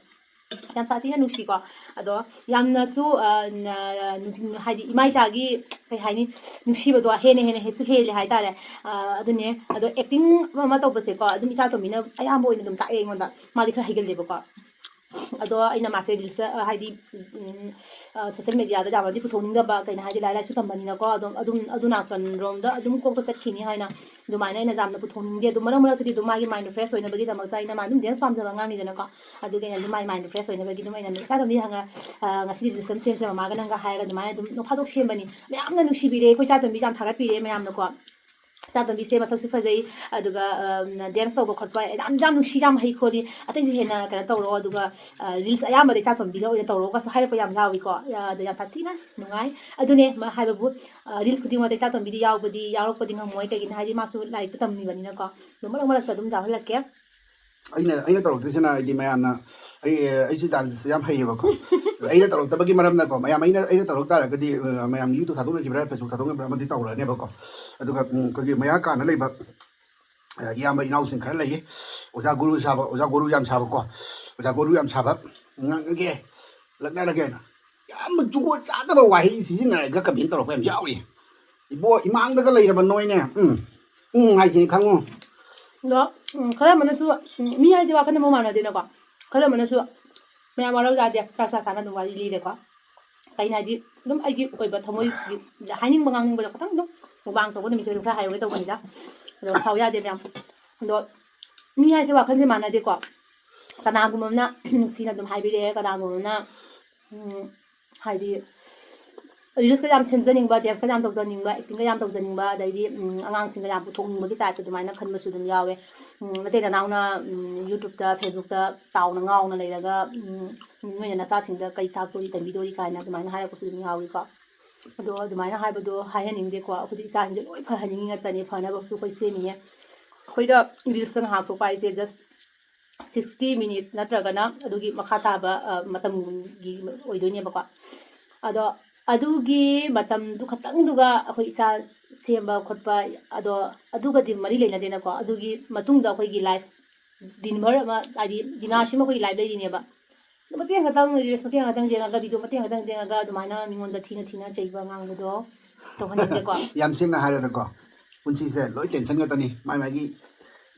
ꯌꯥꯝ ꯁꯥꯊꯤꯅ ꯅꯨꯡꯁꯤꯀꯣ꯫ ꯑꯗꯣ ꯌꯥꯝꯅꯁꯨ, ꯑ, ꯅ-, ꯅꯨꯡꯊꯤꯜ, ꯍꯥꯏꯗꯤ ꯏꯃꯥ ꯏꯆꯥꯒꯤ, ꯀꯩ ꯍꯥꯏꯅꯤ, ꯅꯨꯡꯁꯤꯕꯗꯣ ꯍꯦꯟꯅ ꯍꯦꯟꯅ ꯍꯦꯟꯁꯨ ꯍꯦꯜꯂꯦ ꯍꯥꯏꯇꯥꯔꯦ꯫ ꯑ, ꯑꯗꯨꯅꯦ꯫ ꯑꯗꯣ acting ꯑꯃ ꯑꯃ ꯇꯧꯕꯁꯦꯀꯣ, ꯑꯗꯨꯝ ꯏꯆꯥꯇꯣꯝꯕꯤꯅ ꯑꯌꯥꯝꯕ ꯑꯣꯏꯅ ꯑꯗꯨꯝ ꯇꯥꯛꯑꯦ ꯑꯩꯉꯣꯟꯗ꯫ ꯃꯥꯗꯤ ꯈꯔ ꯍꯩꯒꯜꯂꯦꯕꯀꯣ꯫ ꯑꯗꯣ ꯑꯩꯅ ꯃꯥꯁꯦ ꯔꯤꯜꯁꯇ ꯍꯥꯏꯗꯤ ꯁꯣꯁꯦꯜ ꯃꯦꯗꯤꯌꯥꯗ ꯌꯥꯝꯅꯗꯤ ꯄꯨꯊꯣꯛꯅꯤꯡꯗꯕ, ꯀꯩꯅꯣ ꯍꯥꯏꯗꯤ ꯂꯥꯏꯔꯤꯛ ꯂꯥꯏꯁꯨ ꯇꯝꯕꯅꯤꯅꯀꯣ, ꯑꯗꯨꯝ ꯑꯗꯨꯝ ꯑꯗꯨ ꯅꯥꯀꯟꯔꯣꯝꯗ ꯑꯗꯨꯝ ꯀꯣꯛꯇꯣ ꯆꯠꯈꯤꯅꯤ ꯍꯥꯏꯅ ꯑꯗꯨꯃꯥꯏꯅ ꯑꯩꯅ ꯌꯥꯝꯅ ꯄꯨꯊꯣꯛꯅꯤꯡꯗꯦ꯫ ꯑꯗꯨꯝ ꯃꯔꯛ ꯃꯔꯛꯇꯗꯤ ꯑꯗꯨꯝ ꯃꯥꯒꯤ ꯃꯥꯏꯟꯗꯣ ꯐ꯭ꯔꯦꯁ ꯑꯣꯏꯅꯕꯒꯤꯗꯃꯛꯇ ꯑꯩꯅ ꯃꯥ ꯑꯗꯨꯝ ꯗꯦꯟꯁ ꯄꯥꯝꯖꯕ ꯑꯉꯥꯡꯅꯤꯗꯅꯀꯣ, ꯑꯗꯨꯒꯤ ꯑꯩꯅ ꯑꯗꯨꯝ ꯃꯥꯏ ꯃꯥꯏꯟꯗꯣ ꯐ꯭ꯔꯦꯁ ꯑꯣꯏꯅꯕꯒꯤ ꯑꯗꯨꯝ ꯑꯩꯅ ꯃꯤꯁꯥ ꯑꯗꯨꯝ ꯌꯦꯡꯉ ꯉꯁꯤꯗꯤ ꯔꯤꯜꯁ ꯑꯃ ꯁꯦꯝꯁꯦ ꯃꯃꯥꯒ ꯅꯪꯒ ꯍꯥꯏꯔꯒ ꯑꯗꯨꯃꯥꯏꯅ ꯑꯗꯨꯝ ꯅꯣꯡ ꯐꯥꯗꯣꯛ ꯁꯦꯝꯕꯅꯤ꯫ ꯃꯌꯥꯝꯅ ꯅꯨꯡꯁꯤꯕꯤꯔꯦ, ꯑꯩꯈꯣꯏ ꯏꯆꯥꯇꯣꯝꯕꯤꯁꯦ ꯌꯥꯝ ꯊꯥꯒꯠꯄꯤꯔꯦ ꯃꯌꯥꯝꯅꯀꯣ꯫ ꯏꯆꯥꯇꯣꯝꯕꯤꯁꯦ ꯃꯁꯛꯁꯨ ꯐꯖꯩ, ꯑꯗꯨꯒ ꯗꯦꯟꯁ ꯇꯧꯕ ꯈꯣꯠꯄ ꯌꯥꯝ ꯌꯥꯝ ꯅꯨꯡꯁꯤ, ꯌꯥꯝ ꯍꯩ ꯈꯣꯠꯂꯤ, ꯑꯇꯩꯁꯨ ꯍꯦꯟꯅ ꯀꯩꯅꯣ ꯇꯧꯔꯣ, ꯑꯗꯨꯒ ꯔꯤꯜꯁ ꯑꯌꯥꯝꯕꯗ ꯏꯆꯥꯇꯣꯝꯕꯤꯗ ꯑꯣꯏꯅ ꯇꯧꯔꯣꯒꯁꯨ ꯍꯥꯏꯔꯛꯄ ꯌꯥꯝ ꯌꯥꯎꯏꯀꯣ꯫ ꯑꯗꯣ ꯌꯥꯝ ꯁꯥꯊꯤꯅ ꯅꯨꯡꯉꯥꯏ꯫ ꯑꯗꯨꯅꯦ ꯃꯥ ꯍꯥꯏꯕꯕꯨ ꯔꯤꯜꯁ ꯈꯨꯗꯤꯡꯃꯛꯇ ꯏꯆꯥꯇꯣꯝꯕꯤꯗꯤ ꯌꯥꯎꯕꯗꯤ ꯌꯥꯎꯔꯛꯄꯗꯤ ꯉꯝꯃꯣꯏ, ꯀꯩꯒꯤꯅꯣ ꯍꯥꯏꯗꯤ ꯃꯥꯁꯨ ꯂꯥꯏꯔꯤꯛꯇ ꯇꯝꯃꯤꯕꯅꯤꯅꯀꯣ꯫ ꯑꯗꯣ ꯃꯔꯛ ꯃꯔꯛꯇ ꯑꯗꯨꯝ ꯌꯥꯎꯍꯜꯂꯛꯀꯦ꯫ ꯑꯩꯅ ꯑꯩꯅ ꯇꯧꯔꯛꯇ꯭ꯔꯤꯁꯤꯅ ꯍꯥꯏꯗꯤ ꯃꯌꯥꯝꯅ ꯑꯩ ꯑꯩꯁꯨ ꯗꯥꯟꯁꯁꯦ ꯌꯥꯝ ꯍꯩꯌꯦꯕꯀꯣ꯫ ꯑꯩꯅ ꯇꯧꯔꯛꯇꯕꯒꯤ ꯃꯔꯝꯅꯀꯣ, ꯃꯌꯥꯝ ꯑꯩꯅ ꯑꯩꯅ ꯇꯧꯔꯛ ꯇꯥꯔꯒꯗꯤ ꯃꯌꯥꯝ ꯌꯨꯇꯨꯕ ꯊꯥꯗꯣꯛꯅꯈꯤꯕ꯭ꯔꯥ, ꯐꯦꯁꯕꯨꯛ ꯊꯥꯗꯣꯛꯅꯈꯤꯕ꯭ꯔꯥ ꯑꯃꯗꯤ ꯇꯧꯔꯛꯑꯅꯦꯕꯀꯣ꯫ ꯑꯗꯨꯒ ꯑꯩꯈꯣꯏꯒꯤ ꯃꯌꯥ ꯀꯥꯅ ꯂꯩꯕ ꯏꯌꯥꯝꯕ ꯏꯅꯥꯎꯁꯤꯡ ꯈꯔ ꯂꯩꯌꯦ, ꯑꯣꯖꯥ ꯒꯨꯔꯨ ꯁꯥꯕ, ꯑꯣꯖꯥ ꯒꯨꯔꯨ ꯌꯥꯝ ꯁꯥꯕꯀꯣ꯫ ꯑꯣꯖꯥ ꯒꯨꯔꯨ ꯌꯥꯝ ꯁꯥꯕ ꯉꯥꯡꯉꯒꯦ, ꯂꯛꯅꯔꯒꯦꯅ ꯌꯥꯝꯅ ꯖꯨꯒꯣꯠ ꯆꯥꯗꯕ ꯋꯥꯍꯩ ꯁꯤꯖꯤꯟꯅꯔꯒ ꯀꯃꯦꯟ ꯇꯧꯔꯛꯄ ꯌꯥꯝ ꯌꯥꯎꯔꯤ꯫ ꯏꯕꯣ, ꯏꯃꯥꯡꯗꯒ ꯂꯩꯔꯕ ꯅꯣꯏꯅꯦ, ꯎꯝ, ꯎꯝ ꯍꯥꯏꯁꯤꯅꯤ ꯈꯪꯉꯨ꯫ ꯑꯗꯣ ꯎꯝ, ꯈꯔ ꯑꯃꯅꯁꯨ ꯎꯝ, ꯃꯤ ꯍꯥꯏꯁꯦ ꯋꯥꯈꯜ ꯑꯃ ꯃꯥꯟꯅꯗꯦꯅꯀꯣ꯫ ꯈꯔ ꯑꯃꯅꯁꯨ ꯃꯌꯥꯝ ꯋꯥꯔꯧ ꯌꯥꯗꯦ, ꯆꯥ ꯆꯥ ꯆꯥꯅ ꯑꯗꯨꯝ ꯋꯥꯔꯤ ꯂꯤꯔꯦꯀꯣ꯫ ꯑꯩꯅ ꯍꯥꯏꯗꯤ ꯑꯗꯨꯝ ꯑꯩꯒꯤ ꯑꯣꯏꯕ ꯊꯃꯣꯏꯒꯤ ꯍꯥꯏꯅꯤꯡꯕ ꯉꯥꯡꯅꯤꯡꯕꯗꯣ ꯈꯤꯇꯪ ꯑꯗꯨꯝ ꯃꯨꯛꯕꯥꯡ ꯇꯧꯕ ꯅꯨꯃꯤꯠꯁꯦ ꯑꯗꯨꯝ ꯈꯔ ꯍꯥꯏꯍꯧꯒꯦ ꯇꯧꯕꯅꯤꯗ꯫ ꯑꯗꯣ ꯁꯥꯎ ꯌꯥꯗꯦ ꯃꯌꯥꯝ꯫ ꯑꯗꯣ ꯃꯤ ꯍꯥꯏꯁꯦ ꯋꯥꯈꯜꯁꯦ ꯃꯥꯟꯅꯗꯦꯀꯣ꯫ ꯀꯅꯥꯒꯨꯝꯕ ꯑꯃꯅ ꯅꯨꯡꯁꯤꯅ ꯑꯗꯨꯝ ꯍꯥꯏꯕꯤꯔꯛꯑꯦ, ꯀꯅꯥꯒꯨꯝꯕ ꯑꯃꯅ ꯎꯝ, ꯍꯥꯏꯗꯤ ꯔꯤꯜꯁꯀ ꯌꯥꯝ ꯁꯦꯝꯖꯅꯤꯡꯕ, ꯗꯦꯟꯁꯀ ꯌꯥꯝ ꯇꯧꯖꯅꯤꯡꯕ, ꯑꯦꯛꯇꯤꯡꯒ ꯌꯥꯝ ꯇꯧꯖꯅꯤꯡꯕ, ꯑꯗꯩꯗꯤ ꯎꯝ, ꯑꯉꯥꯡꯁꯤꯡꯒ ꯌꯥꯝ ꯄꯨꯊꯣꯛꯅꯤꯡꯕꯒꯤ ꯇꯥꯏꯞꯇ ꯑꯗꯨꯃꯥꯏꯅ ꯈꯟꯕꯁꯨ ꯑꯗꯨꯝ ꯌꯥꯎꯋꯦ꯫ ꯎꯝ, ꯃꯇꯩ ꯅꯅꯥꯎꯅ ꯎꯝ, ꯌꯨꯇ꯭ꯌꯨꯕꯇ, ꯐꯦꯁꯕꯨꯛꯇ ꯆꯥꯎꯅ ꯉꯥꯎꯅ ꯂꯩꯔꯒ ꯎꯝ, ꯅꯣꯏꯅ ꯅꯆꯥꯁꯤꯡꯗ ꯀꯩ ꯇꯥꯛꯇꯣꯔꯤ, ꯇꯝꯕꯤꯗꯣꯔꯤ ꯀꯥꯏꯅ ꯑꯗꯨꯃꯥꯏꯅ ꯍꯥꯏꯔꯛꯄꯁꯨ ꯑꯗꯨꯝ ꯌꯥꯎꯏꯀꯣ꯫ ꯑꯗꯣ ꯑꯗꯨꯃꯥꯏꯅ ꯍꯥꯏꯕꯗꯣ ꯍꯥꯏꯍꯟꯅꯤꯡꯗꯦꯀꯣ꯫ ꯑꯩꯈꯣꯏꯗꯤ ꯏꯆꯥꯁꯤꯡꯁꯦ ꯂꯣꯏ ꯐꯍꯟꯅꯤꯡꯉꯤ ꯉꯥꯛꯇꯅꯤ, ꯐꯅꯕꯁꯨ ꯑꯩꯈꯣꯏ ꯁꯦꯝꯃꯤꯅꯦ꯫ ꯑꯩꯈꯣꯏꯗ ꯔꯤꯜꯁꯇ ꯉꯥꯏꯍꯥꯛ ꯊꯣꯛꯄ ꯍꯥꯏꯁꯦ just sixty minutes ꯅꯠꯇ꯭ꯔꯒꯅ ꯑꯗꯨꯒꯤ ꯃꯈꯥ ꯇꯥꯕ ꯃꯇꯝꯒꯤ ꯑꯣꯏꯗꯣꯏꯅꯦꯕꯀꯣ꯫ ꯑꯗꯣ ꯑꯗꯨꯒꯤ ꯃꯇꯝꯗꯨ ꯈꯛꯇꯪꯗꯨꯒ ꯑꯩꯈꯣꯏ ꯏꯆꯥ ꯁꯦꯝꯕ ꯈꯣꯠꯄ, ꯑꯗꯣ ꯑꯗꯨꯒꯗꯤ ꯃꯔꯤ ꯂꯩꯅꯗꯦꯅꯀꯣ꯫ ꯑꯗꯨꯒꯤ ꯃꯇꯨꯡꯗ ꯑꯩꯈꯣꯏꯒꯤ ꯂꯥꯏꯐ ꯗꯤꯟꯚꯔ ꯑꯃ, ꯍꯥꯏꯗꯤ ꯗꯤꯅꯥꯔꯁꯤꯃ ꯑꯩꯈꯣꯏꯒꯤ ꯂꯥꯏꯐ ꯂꯩꯔꯤꯅꯦꯕ꯫ ꯑꯗꯨ ꯃꯇꯦꯡ ꯈꯛꯇꯪ, ꯔꯤꯜꯁ ꯃꯇꯦꯡ ꯈꯛꯇꯪ ꯌꯦꯡꯉꯒ, ꯚꯤꯗꯤꯑꯣ ꯃꯇꯦꯡ ꯈꯛꯇꯪ ꯌꯦꯡꯉꯒ ꯑꯗꯨꯃꯥꯏꯅ ꯃꯤꯉꯣꯟꯗ ꯊꯤꯅ ꯊꯤꯅ ꯆꯩꯕ ꯉꯥꯡꯕꯗꯣ ꯇꯧꯍꯟꯅꯤꯡꯗꯦꯀꯣ꯫ ꯌꯥꯝ ꯁꯦꯡꯅ ꯍꯥꯏꯔꯗꯀꯣ, ꯄꯨꯟꯁꯤꯁꯦ ꯂꯣꯏ ꯇꯦꯟꯁꯟ ꯉꯥꯛꯇꯅꯤ꯫ ꯃꯥꯏ ꯃꯥꯒꯤ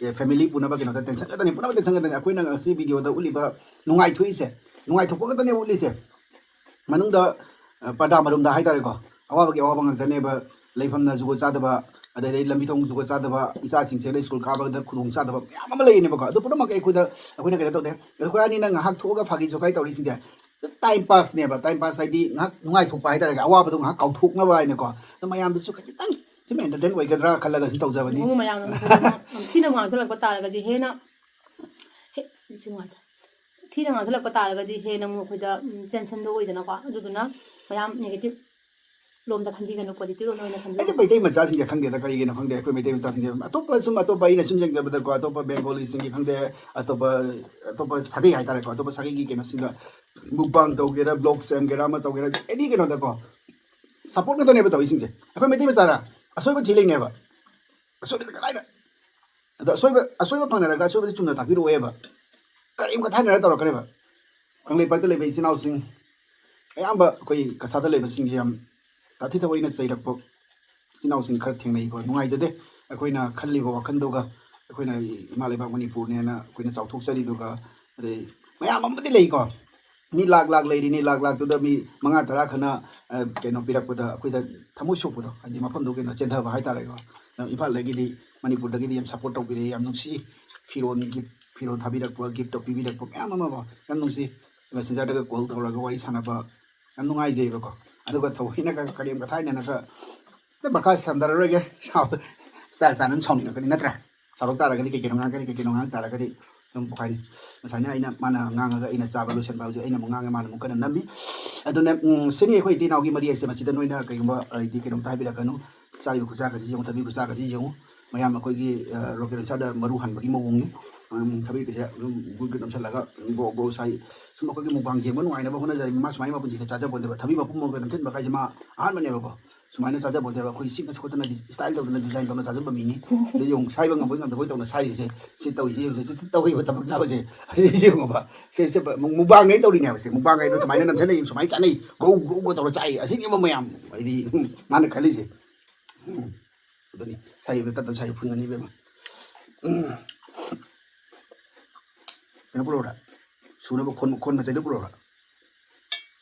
ꯐꯦꯃꯤꯂꯤ ꯄꯨꯅꯕ ꯀꯩꯅꯣꯗ ꯇꯦꯟꯁꯟ ꯈꯛꯇꯅꯤ, ꯄꯨꯝꯅꯃꯛ ꯇꯦꯟꯁꯟ ꯈꯛꯇꯅꯤ꯫ ꯑꯩꯈꯣꯏꯅ ꯉꯁꯤ ꯚꯤꯗꯤꯑꯣꯗ ꯎꯠꯂꯤꯕ ꯅꯨꯡꯉꯥꯏꯊꯣꯛꯏꯁꯦ, ꯅꯨꯡꯉꯥꯏꯊꯣꯛꯄ ꯈꯛꯇꯅꯦ ꯎꯠꯂꯤꯁꯦ꯫ ꯃꯅꯨꯡꯗ ꯄꯔꯗꯥ ꯃꯔꯨꯝꯗ ꯍꯥꯏꯇꯥꯔꯦꯀꯣ, ꯑꯋꯥꯕꯒꯤ ꯑꯋꯥꯕ ꯉꯥꯛꯇꯅꯦꯕ꯫ ꯂꯩꯐꯝꯅ ꯖꯨꯒꯣꯠ ꯆꯥꯗꯕ, ꯑꯗꯩꯗꯤ ꯂꯝꯕꯤ ꯊꯣꯡ ꯖꯨꯒꯣꯠ ꯆꯥꯗꯕ, ꯏꯆꯥꯁꯤꯡꯁꯦ ꯁ꯭ꯀꯨꯜ ꯀꯥꯕꯗ ꯈꯨꯗꯣꯡ ꯆꯥꯗꯕ ꯃꯌꯥꯝ ꯑꯃ ꯂꯩꯔꯤꯅꯦꯕꯀꯣ꯫ ꯑꯗꯨ ꯄꯨꯝꯅꯃꯛ ꯑꯩꯈꯣꯏꯗ, ꯑꯩꯈꯣꯏꯅ ꯀꯩꯅꯣ ꯇꯧꯗꯦ꯫ ꯑꯩꯈꯣꯏ ꯑꯅꯤꯅ ꯉꯥꯏꯍꯥꯛ ꯊꯣꯛꯑꯒ ꯐꯥꯒꯤ ꯖꯣꯒꯥꯏ ꯇꯧꯔꯤꯁꯤꯡꯁꯦ ꯇꯥꯏꯝ ꯄꯥꯁꯅꯦꯕ꯫ ꯇꯥꯏꯝ ꯄꯥꯁ ꯍꯥꯏꯗꯤ ꯉꯥꯏꯍꯥꯛ ꯅꯨꯡꯉꯥꯏꯊꯣꯛꯄ ꯍꯥꯏꯇꯥꯔꯦ, ꯑꯋꯥꯕꯗꯣ ꯉꯥꯏꯍꯥꯛ ꯀꯥꯎꯊꯣꯛꯅꯕ ꯍꯥꯏꯅꯀꯣ꯫ ꯑꯗꯣ ꯃꯌꯥꯝꯗꯁꯨ ꯈꯖꯤꯛꯇꯪ ꯁꯨꯝ ꯑꯦꯟꯇꯔꯇꯦꯟ ꯑꯣꯏꯒꯗ꯭ꯔꯥ ꯈꯜꯂꯒ ꯁꯨꯝ ꯇꯧꯖꯕꯅꯤ꯫ ꯃꯌꯥꯝꯅ ꯊꯤꯅ ꯉꯥꯡꯁꯤꯜꯂꯛꯄ ꯇꯥꯔꯒꯗꯤ ꯍꯦꯟꯅ ꯍꯦ, ꯁꯤ ꯅꯨꯡꯉꯥꯏꯇꯦ꯫ ꯊꯤꯅ ꯉꯥꯡꯁꯤꯜꯂꯛꯄ ꯇꯥꯔꯒꯗꯤ ꯍꯦꯟꯅ ꯑꯃꯨꯛ ꯑꯩꯈꯣꯏꯗ ꯇꯦꯟꯁꯟꯗꯣ ꯑꯣꯏꯗꯅꯀꯣ꯫ ꯑꯗꯨꯗꯨꯅ ꯃꯌꯥꯝ ꯅꯦꯒꯦꯇꯤꯞ ꯂꯣꯝꯗ ꯈꯟꯕꯤꯒꯅꯨ, ꯄꯣꯖꯤꯇꯤꯚ ꯂꯣꯝꯗ ꯑꯣꯏꯅ ꯈꯟꯕꯤꯌꯨ꯫ ꯑꯩꯗꯤ ꯃꯩꯇꯩ ꯃꯆꯥꯁꯤꯡꯁꯦ ꯈꯪꯗꯦꯗ, ꯀꯔꯤꯒꯤꯅꯣ ꯈꯪꯗꯦ, ꯑꯩꯈꯣꯏ ꯃꯩꯇꯩ ꯃꯆꯥꯁꯤꯡꯁꯦ ꯑꯇꯣꯞꯄ, ꯁꯨꯝ ꯑꯇꯣꯞꯄ ꯑꯩꯅ ꯁꯨꯝ ꯌꯦꯡꯖꯕꯗꯀꯣ, ꯑꯇꯣꯞꯄ ꯕꯦꯡꯒꯣꯂꯤꯁꯤꯡꯒꯤ ꯈꯪꯗꯦ, ꯑꯇꯣꯞꯄ, ꯑꯇꯣꯞꯄ ꯁꯥꯒꯩ ꯍꯥꯏꯇꯥꯔꯦꯀꯣ, ꯑꯇꯣꯞꯄ ꯁꯥꯒꯩꯒꯤ ꯀꯩꯅꯣꯁꯤꯡꯗ ꯃꯨꯛꯕꯥꯡ ꯇꯧꯒꯦꯔꯥ, ꯕ꯭ꯂꯣꯛ ꯁꯦꯝꯒꯦꯔꯥ, ꯑꯃ ꯇꯧꯒꯦꯔꯥ, ꯑꯦꯅꯤ ꯀꯩꯅꯣꯗꯀꯣ ꯁꯞꯄꯣꯔꯠ ꯉꯥꯛꯇꯅꯦꯕ ꯇꯧꯔꯤꯁꯤꯡꯁꯦ꯫ ꯑꯩꯈꯣꯏ ꯃꯩꯇꯩ ꯃꯆꯥꯔ ꯑꯁꯣꯏꯕ ꯊꯤ ꯂꯩꯅꯦꯕ꯫ ꯑꯁꯣꯏꯕꯗ ꯀꯗꯥꯏꯗ? ꯑꯗꯣ ꯑꯁꯣꯏꯕ, ꯑꯁꯣꯏꯕ ꯐꯪꯅꯔꯒ ꯑꯁꯣꯏꯕꯗ ꯆꯨꯝꯅ ꯇꯥꯛꯄꯤꯔꯛꯑꯣꯏꯕ꯫ ꯀꯔꯤꯝ ꯈꯊꯥꯅꯔ ꯇꯧꯔꯛꯀꯅꯦꯕ꯫ ꯀꯪꯂꯩꯄꯥꯛꯇ ꯂꯩꯕ ꯏꯆꯤꯟ ꯏꯅꯥꯎꯁꯤꯡ, ꯑꯌꯥꯝꯕ ꯑꯩꯈꯣꯏ ꯀꯁꯥꯔꯗ ꯂꯩꯕꯁꯤꯡꯁꯦ ꯌꯥꯝ ꯇꯥꯊꯤ ꯇꯥꯑꯣꯏꯅ ꯆꯩꯔꯛꯄ ꯏꯆꯤꯟ ꯏꯅꯥꯎꯁꯤꯡ ꯈꯔ ꯊꯦꯡꯅꯩꯀꯣ꯫ ꯅꯨꯡꯉꯥꯏꯖꯗꯦ꯫ ꯑꯩꯈꯣꯏꯅ ꯈꯜꯂꯤꯕ ꯋꯥꯈꯜꯗꯨꯒ, ꯑꯩꯈꯣꯏꯅ ꯏꯃꯥ ꯂꯩꯕꯥꯛ ꯃꯅꯤꯄꯨꯔꯅꯦꯅ ꯑꯩꯈꯣꯏꯅ ꯆꯥꯎꯊꯣꯛꯆꯔꯤꯗꯨꯒ, ꯑꯗꯩ ꯃꯌꯥꯝ ꯑꯃꯗꯤ ꯂꯩꯀꯣ꯫ ꯃꯤ ꯂꯥꯛ ꯂꯥꯛ ꯂꯩꯔꯤꯅꯤ, ꯂꯥꯛ ꯂꯥꯛꯇꯨꯗ ꯃꯤ ꯃꯉꯥ ꯇꯔꯥ ꯈꯛꯅ, ꯑ, ꯀꯩꯅꯣ ꯄꯤꯔꯛꯄꯗ ꯑꯩꯈꯣꯏꯗ ꯊꯃꯣꯏ ꯁꯣꯛꯄꯗꯣ, ꯍꯥꯏꯗꯤ ꯃꯐꯝꯗꯨ ꯀꯩꯅꯣ ꯆꯦꯟꯊꯕ ꯍꯥꯏꯇꯥꯔꯦꯀꯣ꯫ ꯑꯗꯨꯝ ꯏꯝꯐꯥꯜꯗꯒꯤꯗꯤ, ꯃꯅꯤꯄꯨꯔꯗꯒꯤꯗꯤ ꯌꯥꯝ ꯁꯞꯄꯣꯔꯠ ꯇꯧꯕꯤꯔꯛꯑꯦ, ꯌꯥꯝ ꯅꯨꯡꯁꯤ꯫ ꯐꯤꯔꯣꯟ ꯒꯤꯐ, ꯐꯤꯔꯣꯟ ꯊꯥꯕꯤꯔꯛꯄ, ꯒꯤꯐ ꯇꯧꯕꯤꯔꯛꯄ ꯃꯌꯥꯝ ꯑꯃ ꯀꯣ, ꯌꯥꯝ ꯅꯨꯡꯁꯤ꯫ ꯃꯦꯁꯦꯟꯖꯔꯗꯒ ꯀꯣꯜ ꯇꯧꯔꯒ ꯋꯥꯔꯤ ꯁꯥꯟꯅꯕ ꯌꯥꯝ ꯅꯨꯡꯉꯥꯏꯖꯩꯕꯀꯣ꯫ ꯑꯗꯨꯒ ꯊꯑꯣꯏꯅꯒ ꯀꯔꯦꯝ ꯀꯊꯥꯏꯅꯅꯒ, ꯑꯗ ꯃꯈꯥ ꯁꯝꯊꯔꯔꯣꯏꯒꯦ꯫ ꯁꯥꯎ-, ꯆꯥ ꯆꯥꯅ ꯑꯗꯨꯝ ꯁꯥꯎꯅꯤꯡꯉꯛꯀꯅꯤ ꯅꯠꯇ꯭ꯔꯥ? ꯁꯥꯎꯔꯛ ꯇꯥꯔꯒꯗꯤ ꯀꯩ ꯀꯩꯅꯣ ꯉꯥꯡꯉꯛꯀꯅꯤ, ꯀꯩ ꯀꯩꯅꯣ ꯉꯥꯡꯉꯛ ꯇꯥꯔꯒꯗꯤ ꯑꯗꯨꯝ ꯀꯩ ꯍꯥꯏꯅꯤ, ꯉꯁꯥꯏꯅ ꯑꯩꯅ, ꯃꯥꯅ ꯉꯥꯡꯉꯒ ꯑꯩꯅ ꯆꯥꯕ ꯂꯣꯏꯁꯤꯟꯕ ꯍꯧꯖꯤꯛ ꯑꯩꯅ ꯑꯃꯨꯛ ꯉꯥꯡꯉꯦ, ꯃꯥꯅ ꯑꯃꯨꯛ ꯀꯟꯅ ꯅꯝꯃꯤ꯫ ꯑꯗꯨꯅ, ꯎꯝ, ꯁꯤꯅꯤ ꯑꯩꯈꯣꯏ ꯏꯆꯤꯜ ꯏꯅꯥꯎꯒꯤ ꯃꯔꯤ ꯍꯥꯏꯁꯦ꯫ ꯃꯁꯤꯗ ꯅꯣꯏꯅ ꯀꯩꯒꯨꯝꯕ ꯍꯥꯏꯗꯤ ꯀꯩꯅꯣꯝꯇ ꯍꯥꯏꯕꯤꯔꯛꯀꯅꯨ꯫ ꯆꯥꯔꯤꯕ ꯈꯨꯠꯁꯥꯒꯁꯤ ꯌꯦꯡꯉꯨ, ꯊꯛꯂꯤꯕ ꯈꯨꯠꯁꯥꯒꯁꯤ ꯌꯦꯡꯉꯨ꯫ ꯃꯌꯥꯝ ꯑꯩꯈꯣꯏꯒꯤ, ꯑ, ꯔꯣꯀꯦꯠ ꯂꯣꯟꯆꯔꯗ ꯃꯔꯨ ꯍꯟꯕꯒꯤ ꯃꯑꯣꯡꯅꯤ꯫ ꯎꯝ, ꯊꯕꯤꯒꯁꯦ ꯑꯗꯨꯝ ꯒꯨꯠ ꯒꯨꯠ ꯅꯝꯁꯤꯜꯂꯒ ꯒ꯭ꯔꯣ ꯒ꯭ꯔꯣ ꯁꯥꯏ꯫ ꯁꯨꯝ ꯑꯩꯈꯣꯏꯒꯤ ꯃꯨꯛꯕꯥꯡ ꯌꯦꯡꯕ ꯅꯨꯡꯉꯥꯏꯅꯕ ꯍꯣꯠꯅꯖꯔꯤꯕꯅꯤ꯫ ꯃꯥ ꯁꯨꯃꯥꯏꯅ ꯃꯄꯨꯟꯁꯤꯗ ꯆꯥꯖꯄꯣꯟꯇꯦꯕ꯫ ꯊꯕꯤ ꯃꯄꯨꯝ ꯑꯃꯒ ꯅꯝꯁꯤꯟꯕ ꯀꯥꯏꯁꯦ ꯃꯥ ꯑꯍꯥꯟꯕꯅꯦꯕꯀꯣ꯫ ꯁꯨꯃꯥꯏꯅ ꯆꯥꯖꯄꯣꯟꯇꯦꯕ꯫ ꯑꯩꯈꯣꯏ ꯁꯤꯛꯅ ꯈꯣꯠꯇꯅ ꯗꯤ-, ꯁ꯭ꯇꯥꯏꯜ ꯇꯧꯗꯅ, ꯗꯤꯖꯥꯏꯟ ꯇꯧꯅ ꯆꯥꯖꯕ ꯃꯤꯅꯤ꯫ ꯑꯗ ꯌꯦꯡꯉꯨ, ꯁꯥꯏꯕ ꯉꯝꯕꯣꯏ ꯉꯝꯗꯕꯣꯏ ꯇꯧꯅ ꯁꯥꯏꯔꯤꯁꯦ꯫ ꯁꯤ ꯇꯧꯔꯤꯁꯦ ꯌꯦꯡꯉꯨꯁꯦ, ꯁꯤ ꯇꯧꯔꯤꯕ ꯊꯕꯛꯅꯕꯁꯦ꯫ ꯑꯁꯤ ꯌꯦꯡꯉꯨꯕ꯫ ꯁꯦ, ꯁꯦ, ꯃꯨꯛ-, ꯃꯨꯛꯕꯥꯡꯅꯦ ꯇꯧꯔꯤꯅꯦꯕ ꯁꯦ꯫ ꯃꯨꯛꯕꯥꯡ ꯍꯥꯏꯗꯣ ꯁꯨꯃꯥꯏꯅ ꯅꯝꯁꯤꯜꯂꯛꯏ, ꯁꯨꯃꯥꯏꯅ ꯆꯥꯅꯩ, ꯒ꯭ꯔꯧ ꯒ꯭ꯔꯧ ꯒ꯭ꯔꯧ ꯇꯧꯔ ꯆꯥꯏ꯫ ꯑꯁꯤꯅꯦꯕ ꯃꯌꯥꯝ ꯍꯥꯏꯗꯤ, ꯎꯝ, ꯃꯥꯅ ꯈꯜꯂꯤꯁꯦ꯫ ꯎꯝ꯫ ꯑꯗꯨꯅꯤ, ꯁꯥꯏꯕ ꯇꯞ ꯇꯞ ꯁꯥꯏ ꯐꯨꯟꯒꯅꯤ ꯏꯕꯦꯝꯃ꯫ ꯎꯝ꯫ ꯀꯩꯅꯣ ꯄꯨꯔꯛꯎꯔꯥ? ꯁꯨꯅꯕ ꯈꯣꯟ, ꯈꯣꯟ ꯃꯆꯩꯗꯣ ꯄꯨꯔꯛꯎꯔꯥ?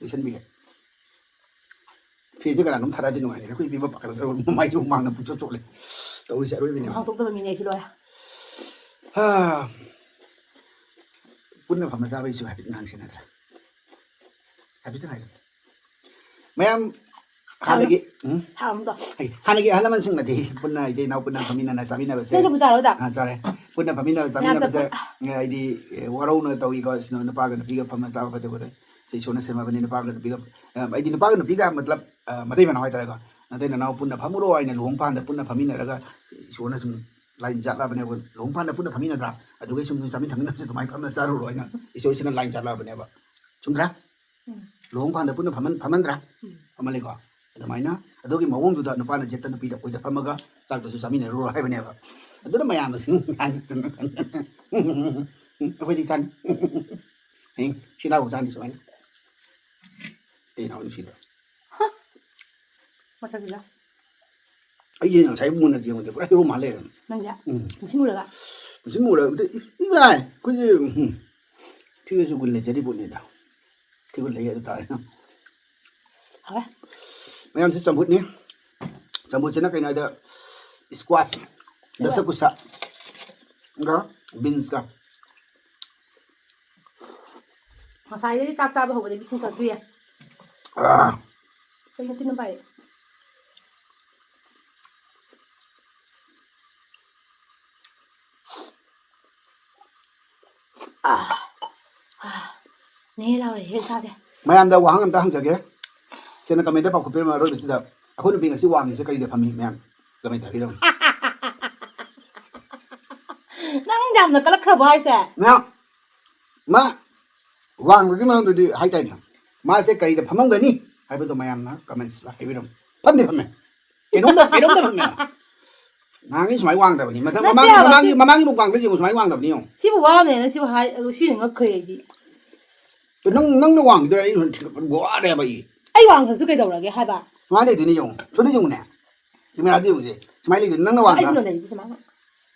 ꯂꯣꯏꯁꯟꯕꯤꯒꯦ꯫ ꯐꯤꯁꯦ ꯀꯅꯥꯅꯣꯝ ꯊꯥꯔꯛꯑꯗꯤ ꯅꯨꯡꯉꯥꯏꯅꯤ꯫ ꯑꯩꯈꯣꯏ ꯏꯕꯦꯝꯃ ꯄꯥꯈꯠꯂꯛꯇ꯭ꯔꯕ, ꯃꯃꯥꯏꯁꯦ ꯍꯨꯃꯥꯡꯅ ꯄꯨꯡꯆꯣꯠ ꯆꯣꯠꯂꯦ꯫ ꯇꯧꯔꯤꯁꯦ ꯑꯔꯣꯏꯕꯤꯅꯦꯕ꯫ ꯍꯥꯎꯊꯣꯛꯇꯕ ꯃꯤꯅꯦ ꯑꯩꯁꯦ ꯂꯣꯏꯔꯦ꯫ ꯍꯥ꯫ ꯄꯨꯟꯅ ꯐꯝꯃ ꯆꯥꯕꯩꯁꯨ ꯍꯥꯏꯐꯦꯠ ꯉꯥꯡꯁꯤ ꯅꯠꯇ꯭ꯔꯥ? ꯍꯥꯏꯐꯦꯠꯇꯪ ꯍꯥꯏꯌꯨ꯫ ꯃꯌꯥꯝ ꯍꯥꯟꯅꯒꯤ, ꯎꯝ? ꯍꯥꯏ, ꯍꯥꯟꯅꯒꯤ ꯑꯍꯜ ꯂꯃꯟꯁꯤꯡꯅꯗꯤ ꯄꯨꯟꯅ ꯏꯇꯩ ꯏꯅꯥꯎ ꯄꯨꯟꯅ ꯐꯝꯃꯤꯟꯅꯅ ꯆꯥꯃꯤꯟꯅꯕꯁꯦ, ꯅꯪꯁꯨ ꯑꯃꯨꯛ ꯆꯥꯔꯣꯗ꯫ ꯑꯥ, ꯆꯥꯔꯦ꯫ ꯄꯨꯟꯅ ꯐꯝꯃꯤꯟꯅꯕ ꯃꯌꯥꯝ ꯆꯥꯃꯤꯟꯅꯕꯁꯦ, ꯆꯥꯐꯝ꯫ ꯍꯥꯏꯗꯤ, ꯑꯦ, ꯋꯥꯔꯧꯅ ꯇꯧꯏꯀꯣ, ꯁꯤꯅ ꯅꯨꯄꯥꯒ ꯅꯨꯄꯤꯒ ꯐꯝꯃ ꯆꯥꯕ ꯐꯠꯇꯦ ꯈꯣꯠꯇꯦ꯫ ꯁꯤ ꯏꯁꯣꯔꯅ ꯁꯦꯝꯃꯕꯅꯤ, ꯅꯨꯄꯥꯒ ꯅꯨꯄꯤꯒ, ꯑ, ꯍꯥꯏꯗꯤ ꯅꯨꯄꯥꯒ ꯅꯨꯄꯤꯒ ꯃꯇꯂꯕ, ꯑ, ꯃꯇꯩ ꯃꯅꯥꯎ ꯍꯥꯏꯇꯥꯔꯦꯀꯣ꯫ ꯅꯇꯩ ꯅꯅꯥꯎ ꯄꯨꯟꯅ ꯐꯝꯃꯨꯔꯣ ꯍꯥꯏꯅ ꯂꯨꯍꯣꯡ ꯄꯥꯟꯗ ꯄꯨꯟꯅ ꯐꯝꯃꯤꯟꯅꯔꯒ ꯏꯁꯣꯔꯅ ꯁꯨꯝ line ꯆꯠꯂꯕꯅꯦꯕ꯫ ꯂꯨꯍꯣꯡ ꯄꯥꯟꯗ ꯄꯨꯟꯅ ꯐꯝꯃꯤꯟꯅꯗ꯭ꯔꯥ? ꯑꯗꯨꯒꯤ ꯁꯨꯝ ꯅꯣꯏ ꯆꯥꯃꯤꯟ ꯊꯛꯃꯤꯟꯅꯕꯁꯦ ꯑꯗꯨꯃꯥꯏꯅ ꯐꯝꯅ ꯆꯥꯔꯨꯔꯣ ꯍꯥꯏꯅ ꯏꯁꯣꯔꯁꯤꯅ line ꯆꯠꯂꯕꯅꯦꯕ꯫ ꯆꯨꯝꯗ꯭ꯔꯥ? ꯎꯝ꯫ ꯂꯨꯍꯣꯡ ꯄꯥꯟꯗ ꯄꯨꯟꯅ ꯐꯝꯍꯟ-, ꯐꯝꯍꯟꯗ꯭ꯔꯥ? ꯎꯝ꯫ ꯐꯝꯍꯜꯂꯤꯀꯣ? ꯑꯗꯨꯃꯥꯏꯅ ꯑꯗꯨꯒꯤ ꯃꯑꯣꯡꯗꯨꯗ ꯅꯨꯄꯥꯅ ꯌꯦꯠꯇ ꯅꯨꯄꯤꯗ ꯑꯣꯏꯗ ꯐꯝꯃꯒ ꯆꯥꯛꯇꯨꯁꯨ ꯆꯥꯃꯤꯟꯅꯔꯨꯔꯣ ꯍꯥꯏꯕꯅꯦꯕ꯫ ꯑꯗꯨꯅ ꯃꯌꯥꯝꯅ ꯁꯨꯝ ꯑꯩꯈꯣꯏꯗꯤ ꯆꯥꯅꯤ꯫ ꯍꯌꯦꯡ ꯁꯤ ꯂꯥꯎ ꯆꯥꯅꯤ ꯁꯨꯃꯥꯏꯅ꯫ ꯏꯇꯩ ꯏꯅꯥꯎ ꯅꯨꯡꯁꯤꯗ꯭ꯔꯣ? ꯃꯁꯛꯁꯤꯗ꯫ ꯑꯩꯁꯦ ꯉꯁꯥꯏ ꯃꯨꯟꯅ ꯌꯦꯡꯕꯗ ꯄꯨꯔꯥ hero ꯃꯥꯜ ꯂꯩꯔꯝꯃꯦ꯫ ꯅꯪꯁꯦ? ꯎꯝ꯫ ꯃꯨꯁꯤꯟ ꯃꯨꯔꯒ? ꯃꯨꯁꯤꯟ ꯃꯨꯔꯒ ꯑꯝꯇ ꯏ-, ꯏ ꯀꯥꯏ꯫ ꯑꯩꯈꯣꯏꯁꯦ, ꯎꯝ, ꯊꯤꯔꯁꯨ ꯒꯨꯟ ꯂꯩꯖꯔꯤ ꯄꯣꯠꯅꯤꯗ꯫ ꯊꯤꯒꯨꯟ ꯂꯩ ꯑꯗꯨ ꯇꯥꯔꯦ꯫ ꯍꯥꯎꯋꯦ꯫ ꯃꯌꯥꯝꯁꯦ ꯆꯝꯐꯨꯠꯅꯤ꯫ ꯆꯝꯐꯨꯠꯁꯤꯅ ꯀꯩꯅꯣ ꯍꯥꯏꯗ squash, ꯀꯩꯕ? ꯗꯁꯀꯨꯁ꯫ ꯒ beans ꯀ꯫ ꯉꯁꯥꯏꯗꯒꯤ ꯆꯥꯛ ꯆꯥꯕ ꯍꯧꯕꯗꯒꯤ ꯁꯤꯡ ꯀꯛꯊꯨꯏꯌꯦ꯫ ꯑꯥ꯫ ꯀꯩꯅꯣ ꯇꯤꯟ ꯑꯃ ꯄꯥꯏꯔꯛꯑꯦ꯫ ꯑꯥ꯫ ꯑꯥ꯫ ꯅꯦ ꯂꯥꯎꯔꯦ, ꯍꯦ ꯆꯥꯁꯦ꯫ ꯃꯌꯥꯝꯗ ꯋꯥꯍꯪ ꯑꯝꯇ ꯍꯪꯖꯒꯦ꯫ ꯁꯦꯡꯅ comment ꯄꯥꯎꯈꯨꯝ ꯄꯤꯔꯝꯃꯨ ꯑꯔꯣꯏꯕꯁꯤꯗ꯫ ꯑꯩꯈꯣꯏ ꯅꯨꯄꯤ ꯉꯁꯤ ꯋꯥꯡꯉꯤꯁꯦ ꯀꯔꯤꯗ ꯐꯝꯃꯤ, ꯃꯌꯥꯝ? Comment ꯊꯥꯕꯤꯔꯝꯃꯨ꯫ ꯅꯪ ꯌꯥꯝꯅ ꯀꯜꯂꯛꯈ꯭ꯔꯕꯣ ꯍꯥꯏꯁꯦ? ꯃꯌꯥꯝ, ꯃꯥ ꯋꯥꯡꯕꯒꯤ ꯃꯔꯝꯗꯨꯗꯤ ꯍꯥꯏꯇꯥꯏꯅꯦ꯫ ꯃꯥꯁꯦ ꯀꯔꯤꯗ ꯐꯝꯃꯝꯒꯅꯤ ꯍꯥꯏꯕꯗꯣ ꯃꯌꯥꯝꯅ comments ꯇ ꯍꯥꯏꯕꯤꯔꯝꯃꯨ꯫ ꯐꯝꯗꯤ ꯐꯝꯃꯦ꯫ ꯀꯩꯅꯣꯝꯗ, ꯀꯩꯅꯣꯝꯗ ꯐꯝꯃꯦ꯫ ꯅꯍꯥꯟꯒꯩ ꯁꯨꯃꯥꯏ ꯋꯥꯡꯗꯕꯅꯤ꯫ ꯃꯊꯪ ꯅꯠꯇꯦ ꯃꯃꯥꯡꯒꯤ, ꯍꯥꯏꯕ, ꯃꯃꯥꯡꯒꯤ, ꯁꯤ ꯃꯃꯥꯡꯒꯤ mukbang ꯗ ꯌꯦꯡꯉꯨ, ꯁꯨꯃꯥꯏ ꯋꯥꯡꯗꯕꯅꯤ ꯌꯦꯡꯉꯨ꯫ ꯁꯤꯕꯨ ꯋꯥ ꯑꯃꯅꯦꯅ ꯁꯤꯕꯨ ꯍꯥꯏ, ꯑꯗꯨ ꯁꯤꯅ ꯉꯛꯈ꯭ꯔꯦ ꯑꯩꯗꯤ꯫ ꯑꯗꯨ ꯅꯪ, ꯅꯪꯅ ꯋꯥꯡꯈꯤꯗꯣꯏꯔꯥ? ꯑꯩ ꯍꯧꯖꯤꯛ ꯊꯤꯒꯠꯄꯗ ꯋꯥꯔꯦꯕ ꯑꯩ꯫ ꯑꯩ ꯋꯥꯡꯈ꯭ꯔꯁꯨ ꯀꯩꯗꯧꯔꯒꯦ ꯍꯥꯏꯕ? ꯁꯨꯃꯥꯏꯅ ꯂꯩꯗꯣꯏꯅꯦ ꯌꯦꯡꯉꯨ꯫ ꯁꯣꯝꯗ ꯌꯦꯡꯉꯨꯅꯦ꯫ Camera ꯗ ꯌꯦꯡꯉꯨꯁꯦ꯫ ꯁꯨꯃꯥꯏꯅ ꯂꯩꯗꯣꯏꯅꯦ꯫ ꯅꯪꯅ ꯋꯥꯡꯗ꯭ꯔꯥ? ꯑꯩꯁꯨ ꯂꯩꯔꯤꯁꯦ ꯁꯨꯃꯥꯏꯅ꯫